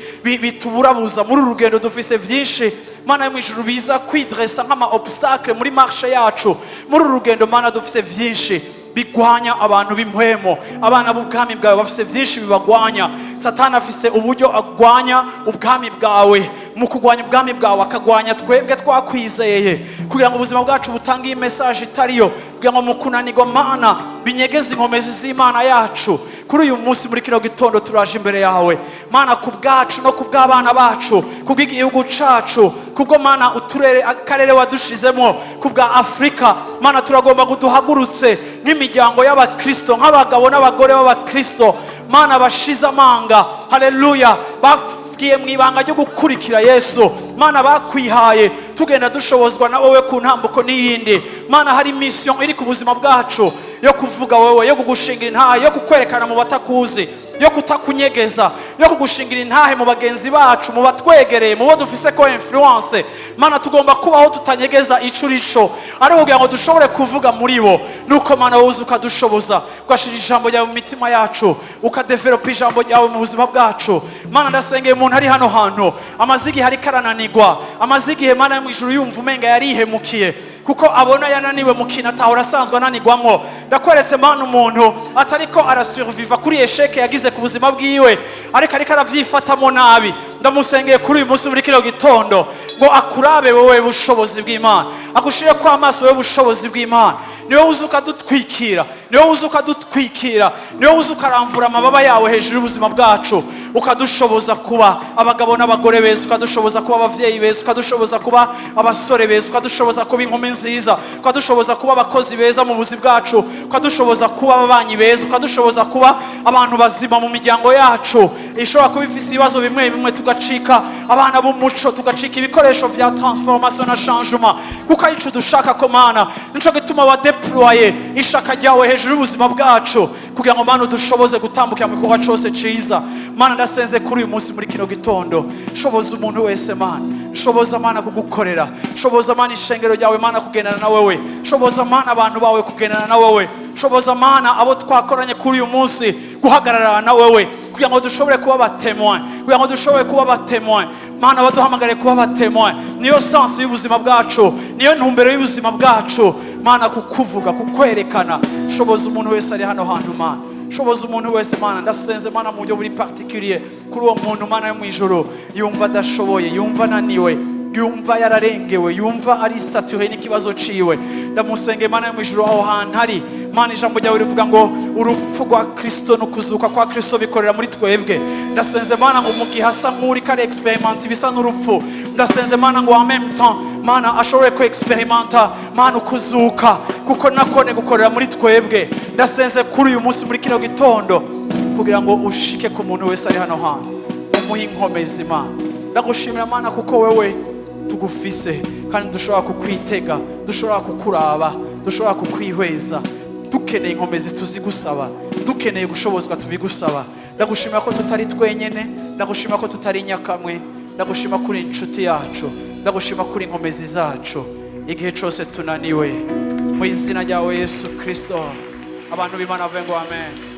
bituburabuza, muri uru rugendo dufise byinshi, Mana yo mu ijuru, biza kwidressa nk'ama obstacle muri marche yacu. Muri uru rugendo, Mana, dufise byinshi bigwanya abantu b'impwemo. Abana b'ubwami bwawe bafise byinshi bibagwanya. Satani afise uburyo agwanya ubwami bwawe. Mu kugwanya ubwami bwawe, akagwanya twebwe twakwizeye, kugira ngo ubuzima bwacu butange iyi message itariyo, kugira ngo mu kunanirwa, Mana, binyegeze inkomezi z'Imana yacu. Kuri uyu munsi muri kino gitondo, turaje imbere yawe, Mana, ku bwacu no ku bw'abana bacu, ku bw'igihugu cacu, kubwo, Mana, uturere, akarere wadushizemo, ku bwa Afurika. Mana, turagomba ngo duhagurutse nk'imiryango y'abakristo, nk'abagabo n'abagore b'abakristo, Mana, bashize amanga, haleluya, bagiye mu ibanga ryo gukurikira Yesu, Mana, bakwihaye, tugenda dushobozwa na wowe ku ntambuko n'iyindi. Mana, hari mission iri ku buzima bwacu yo kuvuga wowe, yo kugushingira intahe, yo kukwerekana mu batakuzi, yo kutakunyegeza, yo kugushingira intahe mu bagenzi bacu, mu batwegereye, mu bo dufise ko influence. Mana, tugomba kubaho tutanyegeza ico urico, ariko kugira ngo dushobore kuvuga muri bo, nuko, Mana, wowe uza ukadushoboza, ugashira ijambo ryawe mu mitima yacu, ukadevelopa ijambo ryawe mu buzima bwacu. Mana, ndasengeye umuntu ari hano hantu amaze igihe ariko arananigwa, amaze igihe, Mana yo mu ijuru, yumva umenga yarihemukiye kuko abona yananiwe mu kintu atahora asanzwe ananigwamwo. Ndakweretse, Mana, umuntu atariko arasurviva kuri échec yagize ku buzima bwiwe, ariko aravyifatamo nabi. Ndamusengeye kuri uyu munsi muri kino gitondo ngo akurabe wowe bushobozi bw'Imana, agushire ko amaso wowe bushobozi bw'Imana. Niwe uza ukadutwikira, niwe uza ukadutwikira, niwe uza ukaramvura amababa yawe hejuru y'ubuzima bwacu, ukadushoboza kuba abagabo n'abagore beza, ukadushoboza kuba ababyeyi beza, ukadushoboza kuba abasore beza, ukadushoboza kuba inkumi nziza, ukadushoboza kuba abakozi beza mu buzima bwacu, ukadushoboza kuba ababanyi beza, ukadushoboza kuba abantu bazima mu miryango yacu ishobora kuba ifise ibibazo bimwe bimwe, tugacika abana b'umuco, tugacika ibikoresho vya transformation na changement, kuko arico dushaka ko. Mana, nico gituma wadéployé ishaka ryawe hejuru y'ubuzima bwacu, kugira ngo, Mana, udushoboze gutambukira mu gikorwa cose ciza. Mana, ndasenze kuri uyu munsi muri kino gitondo, shoboza umuntu wese, Mana. Shoboza, Mana, kugukorera. Shoboza, Mana, ishengero ryawe, Mana, kugendana na wewe. Shoboza, Mana, abantu bawe kugendana na wewe. Shoboza, Mana, abo twakoranye kuri uyu munsi guhagararana na wewe, kugira ngo dushobore kuba abatémoins, kugira ngo dushobore kuba abatémoins. Mana, baduhamagare kuba abatémoins. Niyo sens y'ubuzima bwacu, niyo ntumbero y'ubuzima bwacu, Mana, kukuvuga, kukwerekana. Shoboza umuntu wese ari hano hantu, Mana. Shoboza umuntu wese, Mana. Ndasenze, Mana, mu buryo buri particulier kuri uwo muntu, Mana yo mu ijuru, yumva adashoboye, yumva ananiwe, yumva yararengewe, yumva ari saturé n'ikibazo ciwe. Ndamusenge, Mana yo mu ijuru, aho hantu ari. Mana, ijambo ryawe rivuga ngo urupfu rwa Kristo no kuzuka kwa Kristo bikorera muri twebwe. Ndasenze, Mana, ngo mu gihe asa nk'uriko ari expérimenta ibisa n'urupfu, ndasenze, Mana, ngo en même temps, Mana, ashobore ku expérimenta, Mana, ukuzuka, kuko nakone gukorera muri twebwe. Ndasenze kuri uyu munsi muri kino gitondo kugira ngo ushike ku muntu wese ari hano hantu, umuhe inkomezi. Mana, ndagushimira, Mana, kuko wewe tugufise. Kandi dushobora kukwitega, dushobora kukuraba, dushobora kukwihweza. Dukeneye inkomezi, tuzigusaba. Dukeneye gushobozwa, tubigusaba. Ndagushima ko tutari twenyene. Ndagushima ko tutari nyakamwe. Ndagushima kuri inshuti yacu. Ndagushima kuri inkomezi zacu igihe cyose tunaniwe. Mu izina ryawe Yesu Kirisito, abantu b'Imana bavuge ngo amen.